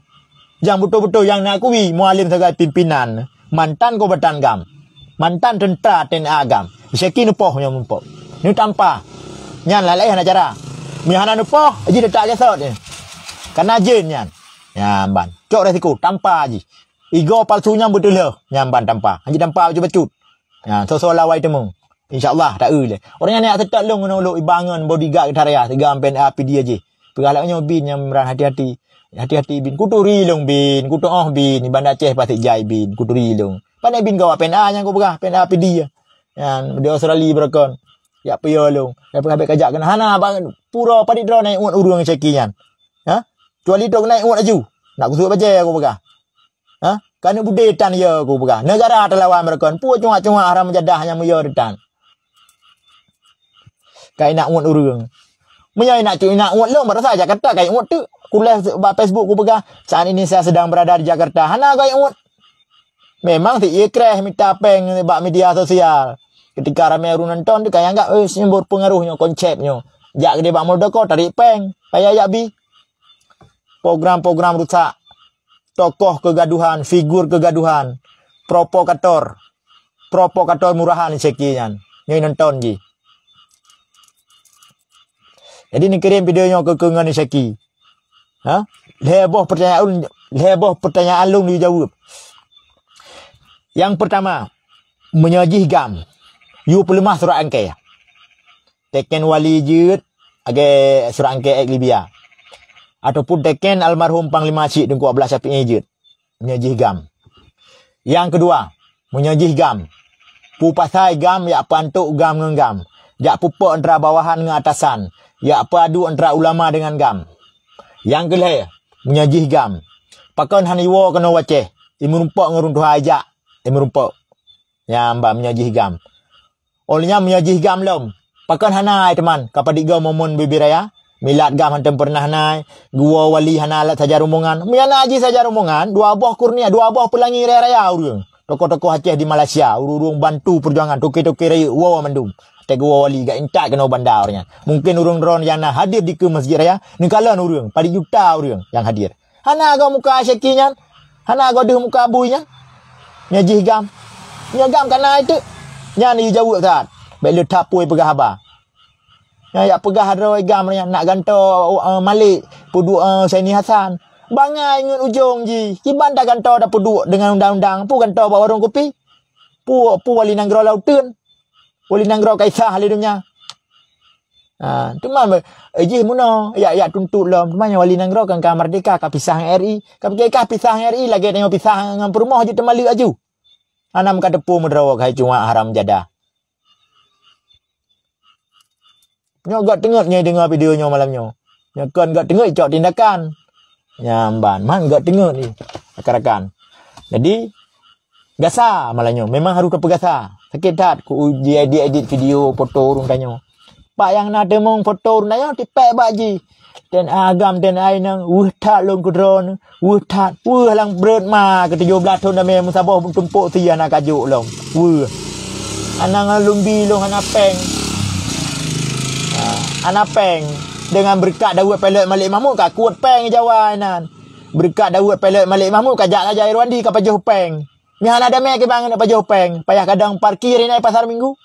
nyang beutôi-beutôi nyang na kui Mualem sagai pimpinan, mantan kombatan GAM, mantan teuntra T N A GAM. Syeki neupoh nyoe muphom. Neutampa. Nyan lalée hana cara. Meunyoe hana neupoh, jih teutap gesot nyoe. Kana jén nyan. Nyan ban. Cok resiko, tampa jih. Igoe palsu nyan beuteuloh, nyan ban tampa. Hanjeuet tampa bacut-bacut. Nyan, soe-soe lawai teumong. Insya Allah, taeu lé. Ureuëng nyan neujak seutôt lôn ngon ulôn ibangon bodyguard geutaraya, siga P N A P D jih. Peugah lagée nyoe bin nyang Imran, hati-hati. Hati-hati bin. Kuturi lôn bin, kutuoh bin, di Banda Aceh pasti jai bin, kuturi lôn. Pane bin gawa P N A nyang kupeugah, P N A P D. Nyan, di Australia beureukan. Yak piyo lôn. Yak peugah bék kajak keunan. Hana, bang, pura padit droe naik uet ureuëng Syeki nyan. Ha? Kecuali tok naik uet aju. Nak kusut bajée kupeugah. Ha? Keuneuk budé tan ya kupeugah. Negara teulawan beureukan. Peue cungat-cungat haram jadah nyang meuyö tan. Ka inak uet ureuëng. Meunyoe inak cu inak uet lôn, baroesa Jakarta ka iuet teuk. Kuléh bak Facebook kupeugah, "Saat ini saya sedang berada di Jakarta." Hana ka iuet. Memang si ikreh mita péng bak media sosial. Ketika ramé ureuëng nonton, dia ka ianggap, "Eh, seunyum berpengaruh nyoe konsep nyoe." Jak keudeh bak Muldoko, tarék péng. Payah jak bi. Program-program rusak. Tokoh kegaduhan, figur kegaduhan. Provokator. Provokator murahan Syeki nyan. Nyoe nonton jih. Jadi, neukirim video nyoe keu, keu ngon Syeki. Ha? Lhée boh pertanyaan, lhée boh pertanyaan lôn neujaweueb. Nyang pertama, meunyoe jih GAM, yue peuleumah surat angkée. Teken wali jeuet, lagée surat angkée ék Libya. Ataupun teken almarhum Panglima Chik Teungku Abdullah Syafi'i jeuet. Meunyoe jih GAM. Nyang keudua, meunyoe jih GAM, peue pasai GAM jak peuantok GAM ngon GAM, jak peupok antara bawahan ngon atasan, jak peuadu antara ulama dengan GAM. Nyang keulhée, meunyoe jih GAM, pakon hana iwoe keunoe u Aceh, imeurumpok ngon ureuëng tuha ijak, imeurumpok. Nyan ban meunyoe jih GAM. Óh lheueh nyan meunyoe jih GAM lom, pakon hana ai teuma ka padit goe momen bubé raya? Milad GAM hántom peureunah na ai, geuwoe wali hana lat sajan rombongan. Meunyoe na jih sajan rombongan, dua boh kurnia, dua boh peulangi raya-raya ureuëng. Tokoh-tokoh Aceh di Malaysia, ureuëng-ureuëng bantu peujuangan, toke-toke rayeuk woe mandum. Watée geuwoe wali, gak intat keunoe banda ureuëng nyan. Mungken ureuëng droe nyang na hadir dikeue Masjid Raya, neukalon ureuëng, padit juta ureuëng nyang hadir. Hana goe muka Syeki nyan. Hana goe deuh muka bui nyan. Nyoe jih GAM. Nyoe GAM ka na ai teuk. Nyan jijaweueb that. Bék le that peue peugah haba. Nyoe jak peugah droe GAM nyan nak gantoe, eh, Malik, peuduek, eh, Husaini Hasan. Bangai ngon ujong jih. Kiban tagantoe tapeuduek deungon undang-undang. Peue gantoe bak warong kupi? Peue, peue wali nanggroe lam uteuen? Wali nanggroe ka isah lé donya. Ha, teuma, eh, jih meunoe, jak, jak tuntot lom. Teuma nyoe wali nanggroe kan ka merdeka, ka pisah ngon R I. Ka pike ka pisah ngon R I, lagée tanyoe pisah ngon peurumoh jeuet teumaleuek aju. Hana meukateupeu meudroe keuhai cungat haram jadah. Nyoe gét teungeut nyoe deungoe video nyoe malam nyoe. Nyoe kon gét teungeut cok tindakan. Nyan ban, man gét teungeut ni, rakan-rakan. Jadi, gasa malam nyoe, memang harôh tapeugasa. Sakét that ku diedit-edit video foto ureuëng tanyoe. Bak nyang na teumong foto ureuëng tanyoe, tipék bak jih. T N A GAM, T N A inong, weueh that lôn keudroe. Weueh that, weueh lam breuet ma keu tujoh blaih thon damé meusaboh tumpok sie hana kajok lom. Weueh. Hana ngon lumbi lôn hana péng. Ha, hana péng. Deungon beureukat Daud Pilot Malik Mahmud ka kuet péng Jawa inan. Beureukat Daud Pilot Malik Mahmud ka jak Raja Irwandi ka pajoh péng. Nyan hana damé kiban ngon pajoh péng, payah kadang parkir inan pasar Minggu.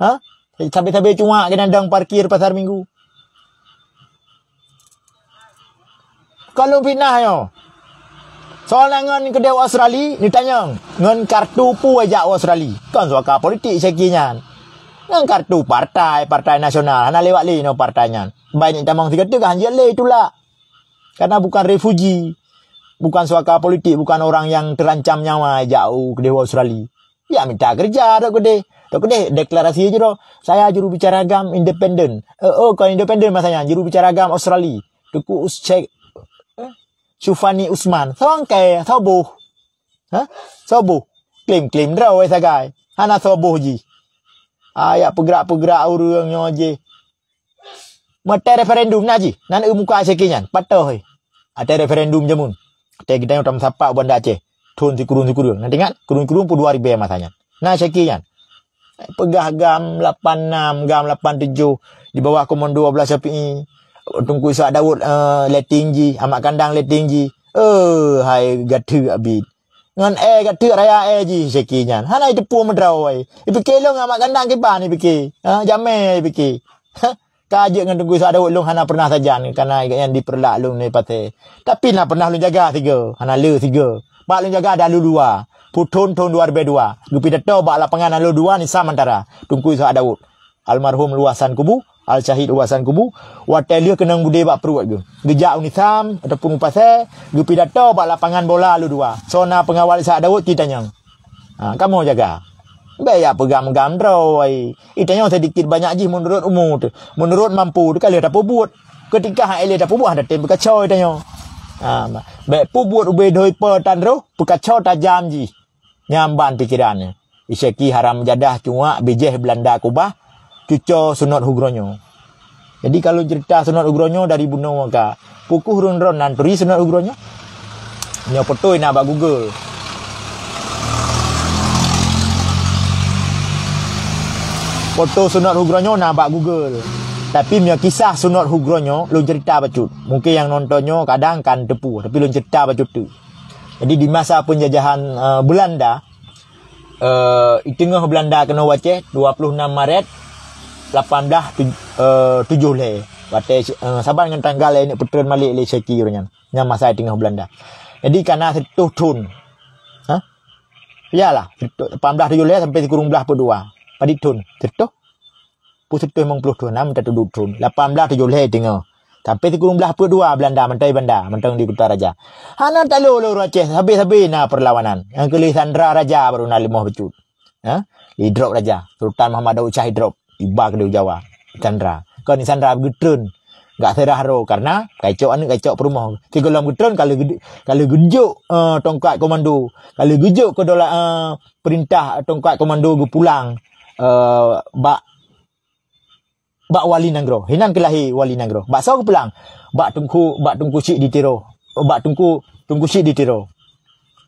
Ha? Sabe-sabe cuma keunan dang parkir pasar Minggu. Ka lôn fitnah nyoe. Soal na ngon keudeh Australia, neutanyong, ngon kartu peue jak Australia? Kon suaka politik syaki nyan. Ngon kartu partai, partai nasional, hana lewat lé nyoe partai nyan. Bai neutamong sigoe teuk hanjeuet lé tulak. Karena bukan refuji, bukan suaka politik, bukan orang yang terancam nyawa jak u keudeh Australia. Ya mita kerja dok keudeh. Dok keudeh deklarasi jih dok, "Saya juru bicara GAM independen." Eh, oh, kon independen masa nyan, juru bicara GAM Australia. Teungku Us-, Syek, eh, Syufani Usman. Songkai, soboh. Ha? Soboh. Klaim-klaim droe sagai. Hana soboh jih. Ayak peugerak-peugerak ureueng nyoe jih. Meutai referendum na jih. Nan eu muka syaki nyan. Patoh, eh. Atai referendum jameun. Atai geutanyoe tameusapat u Banda Aceh. Thon sikureueng-sikureueng. Na teuingat? Kureueng-sikureueng peuet dua ribèe masa nyan. Na syaki nyan. Peugah GAM lapan enam, GAM lapan tujoh, di bawah komando Abdullah Syafi'i, Teungku Ishak Daud, eh, letting jih, Amat Kandang letting jih. Eh, hai gateuk abit. Ngon eh gateuk raya eh jih syaki nyan. Hana jiteupeue meudroe. Ipike lôn Amat Kandang kiban ipike. Ha, jamé ipike. Ha, ka jeuet ngon Teungku Ishak Daud lôn hana pernah sajan, karena gobnyan dipeurlak lôn lé paté. Tapi na pernah lôn jaga sigoe, hana le sigoe. Bak lôn jaga dalu dua. Peuthon thon dua ribèe dua. Geupidato bak lapangan Alor dua Nisam Antara. Teungku Ishak Daud. Almarhum Luwasan Kubu, Al-Syahid Luwasan Kubu, watèe lheueh keunong beudé bak pruet geuh. Geujak u Nisam ataupun u Pasè, geupidato bak lapangan bola Alor dua. Soe na peungawal Ishak Daud ci tanyong. Ha, kamoe jaga. Bèk jak peugam-gam droe. Itanyoe sedikit banyak jih meunurot umu teuh, meunurot mampu teuh ka lheueh tapeubuet. Keutika han ék lé tapeubuet, han tatem peukaco itanyoe. Ha, bèk peubuet ubé dhoe ipe tan roh, peukaco tajam jih. Nyan ban pikeran nyoe. Isyaki haram jadah cuak bijéh Beulanda keubah, cuco sunot hugroe nyoe. Jadi, ka lôn ceurita sunot hugroe nyoe dari bunoe ka. Pukon ureueng droe nan turi sunot hugroe nyoe? Nyoe foto na bak Google. Foto sunot hugroe nyoe na bak Google. Tapi meunyoe kisah sunot hugroe nyoe, lôn ceurita bacut. Mungken nyang nonton nyoe kadang kan teupeu, tapi lôn ceurita bacut teuk. Jadi, di masa penjajahan, eh, Beulanda, eh, di teungoh Beulanda keunoe u Aceh, dua puluh enam Maret lapan belas tuj-, eh, tujoh lhèe. Watèe, eh, saban ngon tanggal lhèe nyoe peutreun malèe lé syaki ureueng nyan. Nyan masa di teungoh Beulanda. Jadi, ka na sireutoh thon. Ha? Iyalah, sireutoh, lapan belas tujoh lhèe sampai sikureueng belas peuet dua. Padit thon? Sireutoh? Peuet reutôh limong ploh thon, na meutateuduek thon. Lapan belas tujoh lhèe teungoh. Sampai sikureueng belas peuet dua Beulanda mantong di Banda, mantong di Kuta Raja. Hana talo lé ureueng Aceh, sabe-sabe na peurlawanan. Nyang keu lheueh Sandra Raja baru na leumoh bacut. Ha? Idrop Raja, Sultan Muhammad Daud Shah idrop, iba keudéh u Jawa. Sandra. Kon Sandra geutreun. Gak seurah roh, karena ka icok aneuk, ka icok peurumoh. Sigohlom geutreun ka lheueh geu-, ka lheueh geujok, eh, tongkat komando. Ka lheueh geujok keudola-, eh, peurintah tongkat komando geupulang, eh, bak bak wali nanggroe. Hinan keu lahé wali nanggroe. Bak soe geupulang? Bak Teungku, bak Teungku Chik di Tiro. Bak Teungku, Teungku Chik di Tiro.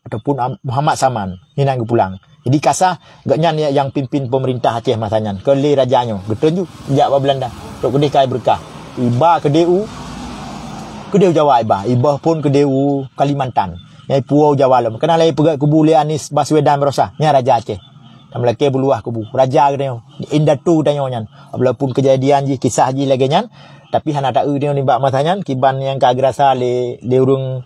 Ataupun Am-, Muhammad Saman. Hinan geupulang. Jadi, ka sah gobnyan nyang pimpin peumeurintah Aceh masa nyan. Kon lé raja nyoe. Geutreun ju jak bak Beulanda. Trok keudéh ka ibeureukat. Iba keudéh u, keudéh u Jawa iba. Iboh phon keudéh u Kalimantan. Nyang ipuwoe u Jawa lom. Keunan lé ipeugöt kubu lé Anies Baswedan Baroesa. Nyan raja Aceh. Nyang meulakèe beuluwah kubu. Raja geutanyoe, indatu geutanyoe nyan. Walaupun keujadian jih, kisah jih lagèe nyan, tapi hana taeu tanyoe nibak masa nyan, kiban nyang ka geurasa lé, lé ureueng,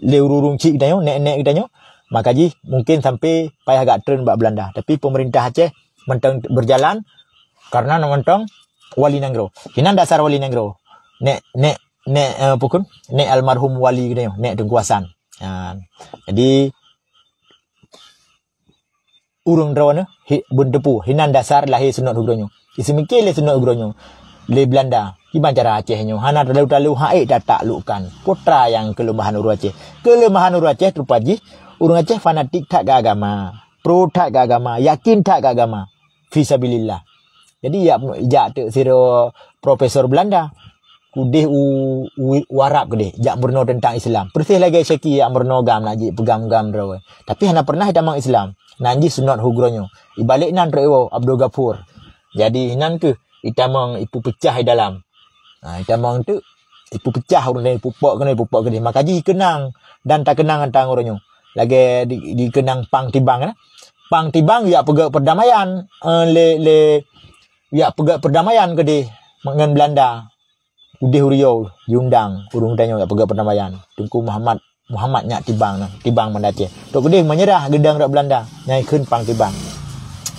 lé ureueng-ureueng chik geutanyoe, nèk-nèk geutanyoe. Maka jih mungken sampai payah gak treun bak Beulanda. Tapi peumeurintah Aceh mantong beujalan karena na mantong wali nanggroe. Hinan dasar wali nanggroe. Nèk, nèk, nèk, eh, pukon, nèk almarhum wali geutanyoe, nèk Teungku Hasan. Ha. Jadi, ureueng droeneuh hi-, beuteupeue, hinan dasar lahé sunat hugroe nyoe. Iseumiké lé sunat hugroe nyoe lé Beulanda, kiban cara Aceh nyoe hana talo-talo han ék tataklukkan. Peue teuma nyang keuleumahan ureueng Aceh? Keuleumahan ureueng Aceh terupat jih, ureueng Aceh fanatik that keu agama, pro that keu agama, yakin that keu agama. Fisabilillah. Jadi, jak, jak teuk sidroe profesor Beulanda. Keudéh u, u, u Arab keudéh, jak meurunoe teuntang Islam. Peureuseh lagèe Syeki jak meurunoe GAM, nak jeuet peugam GAM droe. Tapi hana peureunah itamong Islam. Nan jih sunat hugroe nyoe. Ibalék nan trok iwoe Abdul Ghafur. Jadi, inan kheueh itamong ipeupeucah i dalam. Ha, itamong teuk, ipeupeucah ureueng laén, ipupok keunoe, ipupok keudéh. Maka jih ikeunang dan takeunang teuntang uroe nyoe. Lagèe di, dikeunang Pang Tibang, kan? Pang Tibang jak peugöt perdamaian, eh, lé, lé, jak peugöt perdamaian keudeh ngon Belanda. Udeh Urioe, jiundang ureueng tanyoe jak peugöt perdamaian. Teungku Muhammad, Muhammad Nyak Tibang nyan, Tibang Banda Aceh. Trok keudeh meunyeurah geudong rot Belanda, nyan kheun Pang Tibang.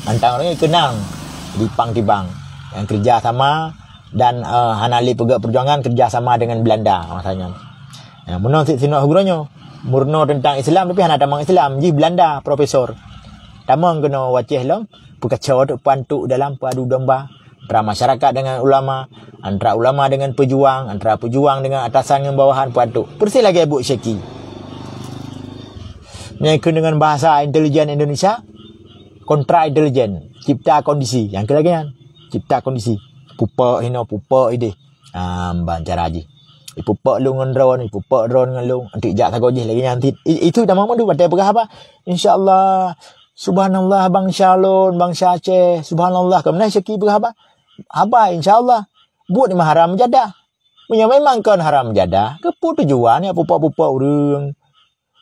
Mantong ureueng nyan keunang di Pang Tibang nyang kerja sama dan, eh, hana lé peugöt perjuangan kerja sama dengan Belanda masa nyan. Ya, meunan cit singoh geutanyoe, meurunoe teuntang Islam tapi hana tamong Islam, jih Belanda profesor. Tamong keunoe u Aceh lom, peukaco teuk peuantuk dalam peuadu domba antara masyarakat dengan ulama, antara ulama dengan pejuang, antara pejuang dengan atasan ngon bawahan peuantuk. Persis lagèe buet Syeki. Meunyoe kheun dengan bahasa intelijen Indonesia, kontra intelijen, cipta kondisi. Nyang keu lagèe nyan, cipta kondisi. Pupok hino, pupok ideh. Ah, ban cara jih. Ipupok lôn ngon drone, ipupok drone ngon lôn. Antik jak sagoe jih lagèe nyan cit. I-, itu tamong mandum watèe peugah haba. Insya Allah, subhanallah bangsa lôn, bangsa Aceh. Subhanallah, ka meunan Syeki peugah haba. Haba insya Allah. Buet nyan haram jadah. Meunyoe memang kon haram jadah, keupeue tujuan jak pupok-pupok ureueng?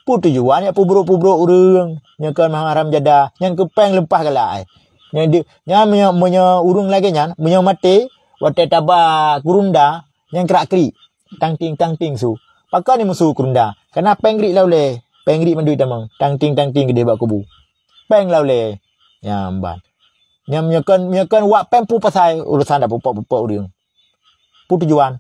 Peue tujuan jak pubrok-pubrok ureueng? Nyoe kon haram jadah, nyan keu péng leumpah galak, eh. Nyan di, nyan meunyoe, meunyoe ureueng lagèe nyan, meunyoe maté, watèe taba kurunda, nyan krak-krik, tang ting, tang ting su. Pakon jimeusu kurunda? Kareuna péng griek lam ulèe, péng griek mandum tamong, tang ting, tang ting keudeh bak kubu. Péng lam ulèe. Nyan ban. Nyan meunyoe kon, meunyoe kon wak péng peue pasai urusan jak pupok-pupok ureueng. Peue tujuan?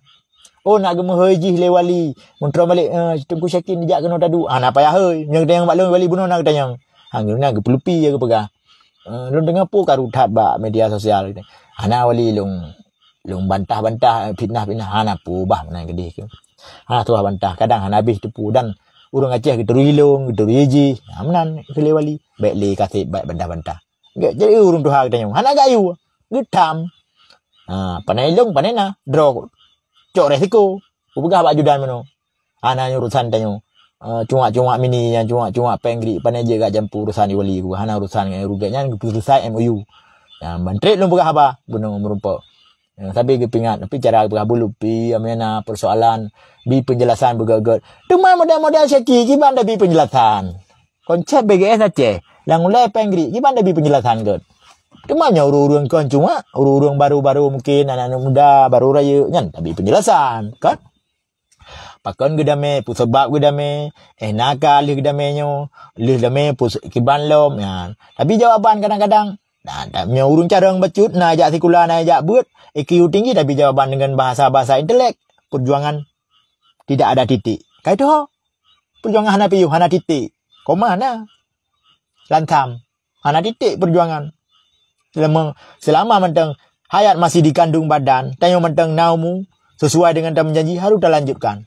Oh, nak geumeuhôi jih lé wali. Meuntroe balek, eh, Teungku Syeki neujak keunoe tadu. Ah, na payah hôi. Nyang tanyong bak lôn wali bunoe na geutanyong. Ha, na geupeulupi ya geupeugah. Eh, lôn deungoe peue karu that bak media sosial. Hana wali lôn, lôn bantah-bantah, eh, fitnah-fitnah. Hana peue bah meunan keudeh keu. Hana tuah bantah. Kadang hana habéh teupeu. Dan ureueng Aceh geuturi lôn, geuturi jih. Ha, meunan keu lé wali. Bèk lé kaseb, bèk bantah-bantah. Jadi ureueng tuha geutanyoe hana geuyue, geutam. Ha, pane ilong, pane na, droe cok resiko. Kupeugah bak ajudan meunoe. Hana nyoe urusan tanyoe. Eh, cuak-cuak mini nyang cuak-cuak péng griek, pane jeuet gak jampu urusan di wali ku. Hana urusan ngon rugi nyan, geupeuseuleusoe M O U. Ya, ban trép lôn peugah haba, bunoe meurumpok. Ya, tapi geupeuingat, tapi cara peugah bulu pi, amena persoalan, bi penjelasan beugöt-göt. Teuma model-model Syeki, kiban tabi penjelasan. Konsep B G S Aceh, lam ulèe péng griek, kiban tabi penjelasan göt. Teuma nyoe ureueng-ureueng kon cuak, ureueng-ureueng baru-baru mungkin, aneuk-aneuk muda, baru rayeuk, nyan tabi penjelasan, kan? Pakon geudamé, peue sabab geudamé, eh, na ka lheueh geudamé nyoe, lheueh damé peue se-, kiban lom, nyan. Tabi jawaban kadang-kadang, nah, ta-, nyoe ureueng carông bacut, na jak sikula, na jak beuet, I Q tinggi, tabi jawaban deungon bahasa-bahasa intelek, perjuangan tidak ada titik. Ka itu ho, perjuangan hana piôh, hana titik. Koma na. Lantam. Hana titik perjuangan. Selama, selama mantong hayat masih dikandung badan, tanyoe mantong na umu, sesuai dengan tameujanji, harus talanjutkan.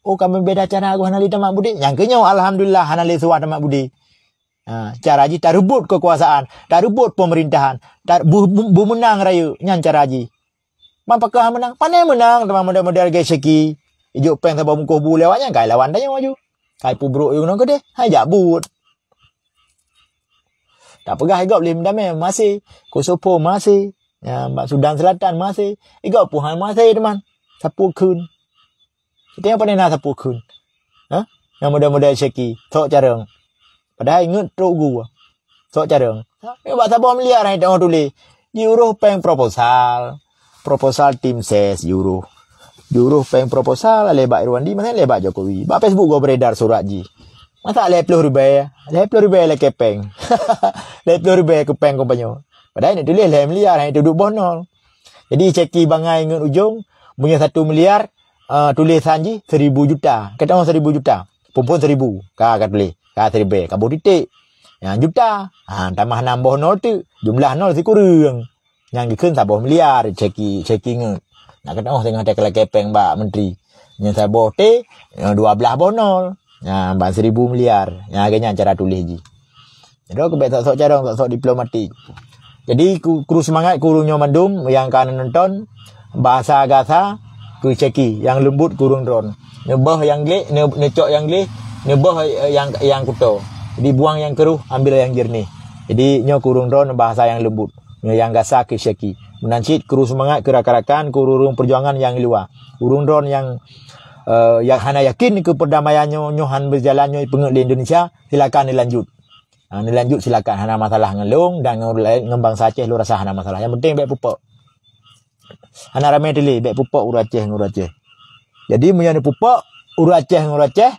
Oh, ka meubeda cara ku hana lé tamat budi. Nyang keu nyoe, alhamdulillah, hana lé suah tamat budi. Ha, cara jih tareubot keukuasaan, tareubot pemerintahan, tar-, bu-, bu-, beumeunang rayeuk. Nyan cara jih. Ban pakon hana meunang? Pane meunang teuma model-model lagèe Syeki. Ijok péng saboh bungkôh bu lé awak nyan, kai lawan tanyoe aju. Kai peubrok yu ngon keudeh, hai jak buet. Tapeugah i gob lé meudamé, masih. Kosovo, masih. Ya, bak Sudan Selatan, masih. I gob pun hai masih, teuma. Sapeue kheun? Sitiap pane na sapeue kheun. Ha? Nyang model-model Syeki, sok carông. Padahai ingat trok gu. Sok carông. Ha? Bak saboh miliar hai teuh tuléh. Jiurôh péng proposal. Proposal tim ses jiurôh. Jiurôh péng proposal lé bak Irwandi, masa lé bak Jokowi. Bak Facebook go beredar surat jih. Masa lhèe ploh ribèe? Lhèe ploh ribèe lé keu péng. Lhèe ploh ribèe keu péng kompanye. Padahai neuk tuléh lhèe miliar, hai teuh duek boh nol. Jadi Syeki bangai ngon ujong, meunyoe satu miliar, eh, tulisan jih seribu juta. Ka teu'oh seribu juta. Phon-phon seribu. Ka, ka tuléh. Ka siribèe. Ka boh titik. Ya, juta. Ha, tamah nam boh nol teuk. Jumlah nol sikureueng. Nyang geukheun saboh miliar Syeki, Syeki ngeut. Nak ka teu'oh singoh teuh lakèe péng bak menteri. Nyang saboh T, ya, dua blah boh nol. Ya, ban seribu miliar. Ya, lagèe nyan cara tuléh jih. Jadi, keu bèk sok-sok carông, sok-sok diplomatik. Jadi, ku-, kru seumangat keu ureueng nyoe mandum nyang ka neunonton, bahasa gasa keu Syeki, nyang leumbut keu ureueng droen. Neuböh nyang gleh, neu-, neucok nyang gleh, neuböh, eh, nyang, nyang kuto. Jadi, buang nyang keuroh, ambil nyang jernih. Jadi, nyoe keu ureueng droen bahasa nyang leumbut. Nyoe nyang gasa keu Syeki. Meunan cit kru seumangat keu rakan-rakan, keu ureueng-ureueng peujuangan nyang di luwa. Ureueng droen nyang eh, yang hana yakin keu perdamaian nyoe, nyoe han berjalan, nyoe peungeut lé Indonesia, silakan dilanjut. Ha, dilanjut silakan, hana masalah ngon lôn dan ngon ureueng laén, ngon bansa Aceh lôn rasa hana masalah. Yang penting bèk pupok. Hana ramé teuh lé, bèk pupok ureueng Aceh ngon ureueng Aceh. Jadi meunyoe neupupok ureueng Aceh ngon ureueng Aceh,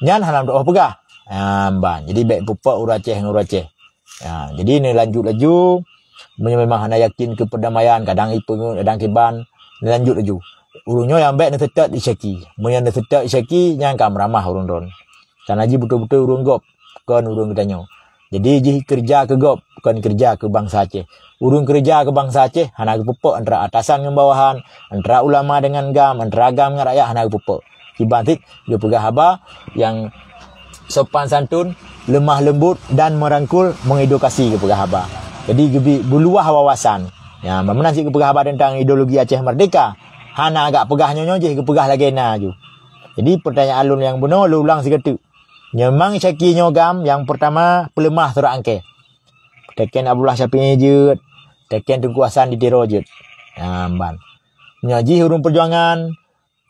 nyan hana meutuoh peugah. Ha, ban. Jadi bèk pupok ureueng Aceh ngon ureueng Aceh. Ha, jadi neulanjut laju. Meunyoe memang hana yakin keu perdamaian, kadang ipeungeut, kadang kiban, neulanjut laju. Ureueng nyoe nyang bèk neuseutôt Syaki. Meunyoe neuseutôt Syaki, nyan ka meuramah ureueng droen. Karena jih beutôi-beutôi ureueng gob, kon ureueng geutanyoe. Jadi jih keureuja keu gob, kon keureuja keu bansa Aceh. Ureueng keureuja keu bansa Aceh hana geupupok antara atasan ngon bawahan, antara ulama dengan GAM, antara GAM ngon rakyat hana geupupok. Kiban cit geupeugah haba nyang sopan santun, lemah lembut dan merangkul, mengedukasi geupeugah haba. Jadi geubi beuluah wawasan. Ya, meunan cit geupeugah haba tentang ideologi Aceh Merdeka. Hana agak peugah nyoe-nyoe jih geupeugah lagèe na ju. Jadi pertanyaan lôn nyang bunoe lôn ulang sigoe teuk. Memang Syaki nyoe GAM nyang pertama peuleumah surat angkée. Teken Abdullah Syafi'i jeuet, teken Teungku Hasan di Tiro jeuet. Ha, ban. Nyoe jih ureueng perjuangan,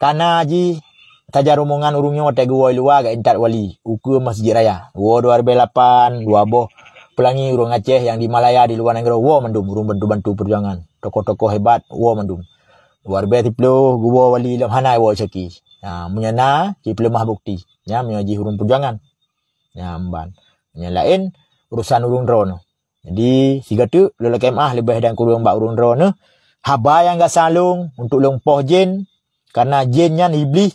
kana jih sajan rombongan ureueng nyoe watèe geuwoe luwa geuintat wali, ukeue Masjid Raya. Geuwoe dua ribèe lapan, dua boh Pelangi ureueng Aceh nyang di Malaya di luwa nanggroe woe mandum ureueng bantu-bantu perjuangan. Tokoh-tokoh hebat woe mandum. Dua ribèe siplôh geuwoe wali lom hana woe Syaki. Ha, meunyoe na, cit peuleumah bukti. Nyan meunyoe jih ureueng perjuangan. Nyan ban. Nyang laén urusan ureueng droeneuh. Jadi, sigoe teuk lôn lakèe meu'ah leubeh dan kureueng bak ureueng droeneuh. Haba nyang gasa lôn untuk lôn poh jén, karena jén nyan iblih.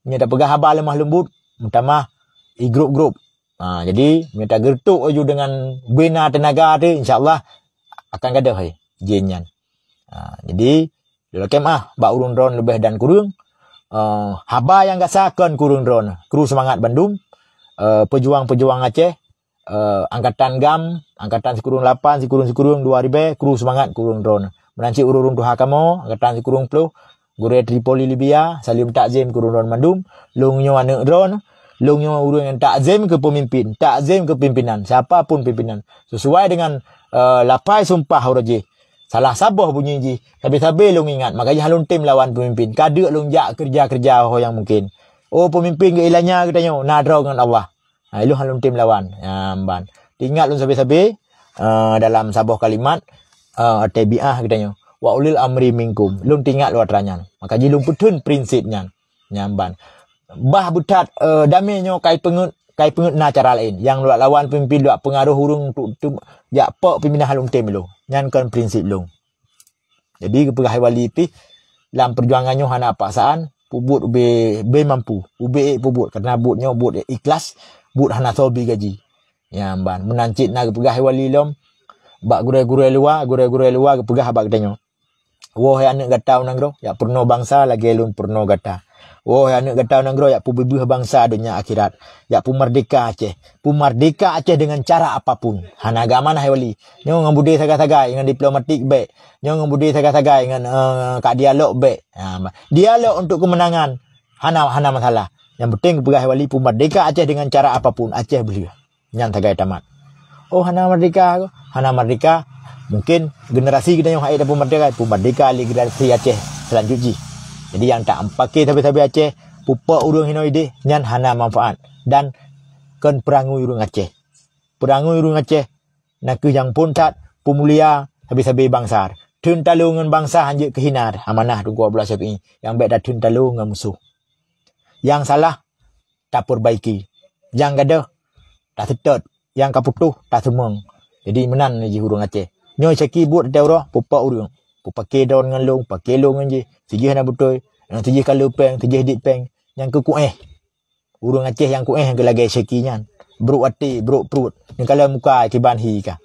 Meunyoe tapeugah haba lemah lembut, meutamah igrôp-grôp. Ha, jadi, meunyoe tageureutok laju deungon bina teunaga teuh, insya Allah akan gadôh hai jén nyan. Ha, jadi, lôn lakèe meu'ah bak ureueng droeneuh leubeh dan kureueng. Eh, haba nyang gasa kon keu ureueng droeneuh. Kru seumangat bandum. Eh, peujuang-peujuang Aceh, eh, angkatan GAM, angkatan sikureueng lapan, sikureueng-sikureueng dua ribèe, kru seumangat keu ureueng droeneuh. Meunan cit ureueng tuha kamoe, angkatan sikureueng plôh, gurèe Tripoli Libya, saleuem takzim keu ureueng droeneuh mandum. Lôn nyoe aneuk droeneuh, lôn nyoe ureueng nyang takzim keu peumimpin, takzim keu pimpinan, siapa pun pimpinan. Sesuai dengan, eh, lapai sumpah uroe jih. Salah saboh bunyi jih, sabe-sabe lôn ingat, maka jih lôn tem lawan peumimpin. Ka deuk lôn jak keureuja-keureuja ho nyang mungken. Oh, peumimpin geuilanya geutanyoe, na droe ngon Allah. Ha, ilôn han lôn tem lawan. Ha, ban. Teuingat lôn sabe-sabe, eh, dalam saboh kalimat, eh, tabi'ah geutanyoe. "Wa ulil amri minkum." Lôn teuingat lôn atra nyan. Maka jih lôn peutheun prinsip nyan. Nyan ban. Bah beuthat, eh, damé nyoe kai peungeut, kai peungeut na cara laén. Nyang lôn lawan peumimpin, lôn peungaroh ureueng untuk, untuk jak pok pimpinan han lôn tem lôn. Nyan kon prinsip lôn. Jadi geupeugah hai wali pih, lam peujuangan nyoe hana paksaan, peubuet ubé, bé mampu, ubé ék peubuet, karena buet nyoe buet ikhlas, buet hana soe bi gaji. Nyan ban, meunan cit na geupeugah hai wali lom, bak gurèe-gurèe luwa, gurèe-gurèe luwa geupeugah bak geutanyoe. Woe hai aneuk gata u nanggroe, jak peurunoe bansa lagèe lôn peurunoe gata. Woe hai aneuk gata u nanggroe, jak peubeubaih bansa donya akhirat. Jak peumerdeka Aceh. Peumerdeka Aceh dengan cara apapun. Hana geuamanah hai wali. Nyoe ngon budé sagai-sagai, ngon diplomatik bèk. Nyoe ngon budé sagai-sagai, ngon, eh, ka dialog bèk. Ha, ma-, dialog untuk kemenangan. Hana, hana masalah. Nyang penting geupeugah hai wali, peumerdeka Aceh dengan cara apapun. Aceh beulheueh. Nyan sagai tamat. Oh, hana merdeka, hana merdeka. Mungkin generasi geutanyoe han ék tapeumerdeka, peumerdeka lé generasi Aceh seulanjut jih. Jadi, nyang tak pake sabe-sabe Aceh, pupok ureueng hinoe idéh, nyan hana manfaat dan kon peurangui ureueng Aceh. Peurangui ureueng Aceh, na kheueh nyang phon that peumulia sabe-sabe bansa. Theun talo ngon bansa hanjeuet keuhina, amanah Teungku Abdullah Syafi'i, nyang bèk tatheun talo ngon musoh. Nyang salah, tapeurbaiki. Nyang gadôh, taseutôt. Nyang ka putôh, taseumeung. Jadi, meunan jih ureueng Aceh. Nyoe Syaki buet teuh uroe, pupok ureueng. Pupake droen ngon lôn, pake lôn ngon jih. Sijih hana beutôi, nyang sijih ka le péng, sijih dit péng. Nyang keu kuéh. Ureueng Aceh nyang kuéh nyang keu lagèe Syaki nyan. Brôk até, brôk pruet. Neukalon muka kiban hi ka.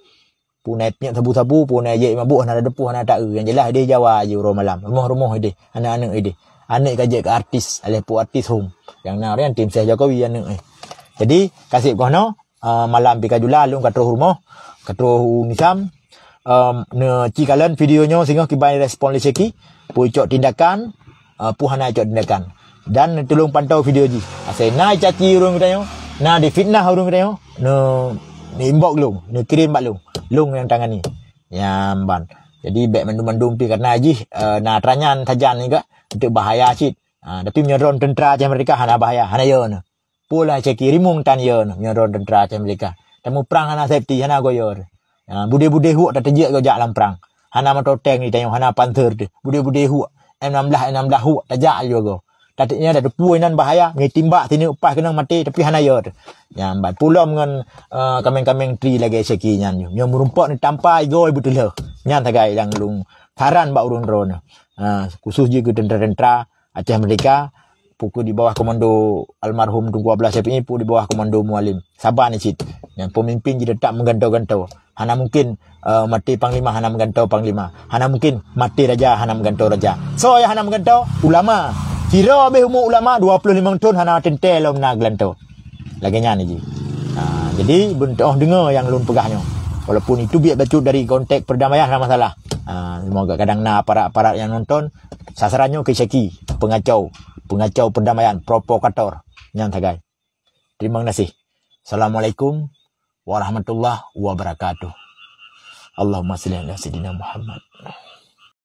Pue na piep sabu-sabu, pue na jép mabôk, hana tadeungoe, hana taeu. Nyang jeulaih idéh Jawa jih uroe malam. Rumoh-rumoh idéh, aneuk-aneuk idéh. Aneuk ka jeuet keu artis, alah pue artis hom. Nyang na ureueng tim seh Jokowi aneuk, eh. Jadi, ka sép keunoe, eh, malam pih ka jula, lôn ka troh rumoh, ka troh u Nisam. Em, neuci kalon video nyoe singoh kiban respon lé Syaki, pue icok tindakan, eh, pue hana icok tindakan. Dan neutulông pantau video jih. Asai na icaci ureueng geutanyoe, na difitnah ureueng geutanyoe, neu-, neu-inbox lôn, neukirém bak lôn. Lôn nyang tangani. Nyan ban. Jadi, bèk mandum-mandum pih karena jih, eh, na atra nyan sajan juga. Untuk bahaya cit. Ha, tapi meunyoe droen teuntara Aceh Merdeka hana bahaya, hana yo nyoe. Pula caki rimong tan yo nyoe, meunyoe droen teuntara Aceh Merdeka. Tamuprang hana safety, hana goyo. Ha, budé-budé huok tateujak go jak lam prang. Hana moto tank di tanyoe, hana Panther teuh. Budé-budé huok, M enam belas, M enam belas huok tajak laju go. Tateuk nyan dah teupue nan bahaya, ngi timbak sini upas keunong maté, tapi hana yo teuh. Nyan ban pulom ngon, eh, kameng-kameng tri lagée caki nyan. Nyoe meurumpok ni tampa igoe beuteuloh. Nyan sagai nyang lôn saran bak ureuëng droeneuh. Ha, khusus jih keu teuntara-teuntara Aceh Merdeka, pukul di bawah komando almarhum Teungku Abdullah Syafi'i, pukul di bawah komando Mualim. Saban cit. Nyan pemimpin jih teutap meugantoe-gantoe. Hana mungkin, eh, maté panglima hana meugantoe panglima. Hana mungkin maté raja hana meugantoe raja. Soe nyang hana meugantoe? Ulama. Sidroe beh umu ulama dua puluh limong thon hana teuntée lom na geulantoe. Lagée nyan jih. Ha, jadi beuntoh deungoe nyang lôn peugah nyoe. Walaupun itu biet bacut dari konteks perdamaian hana masalah. Ha, semoga kadang na aparat-aparat nyang nonton, sasaran nyoe keu caki, pengacau, pengacau perdamaian, provokator. Nyan sagai. Terima kasih. Assalamualaikum warahmatullahi wabarakatuh. Allahumma salli ala sayyidina Muhammad.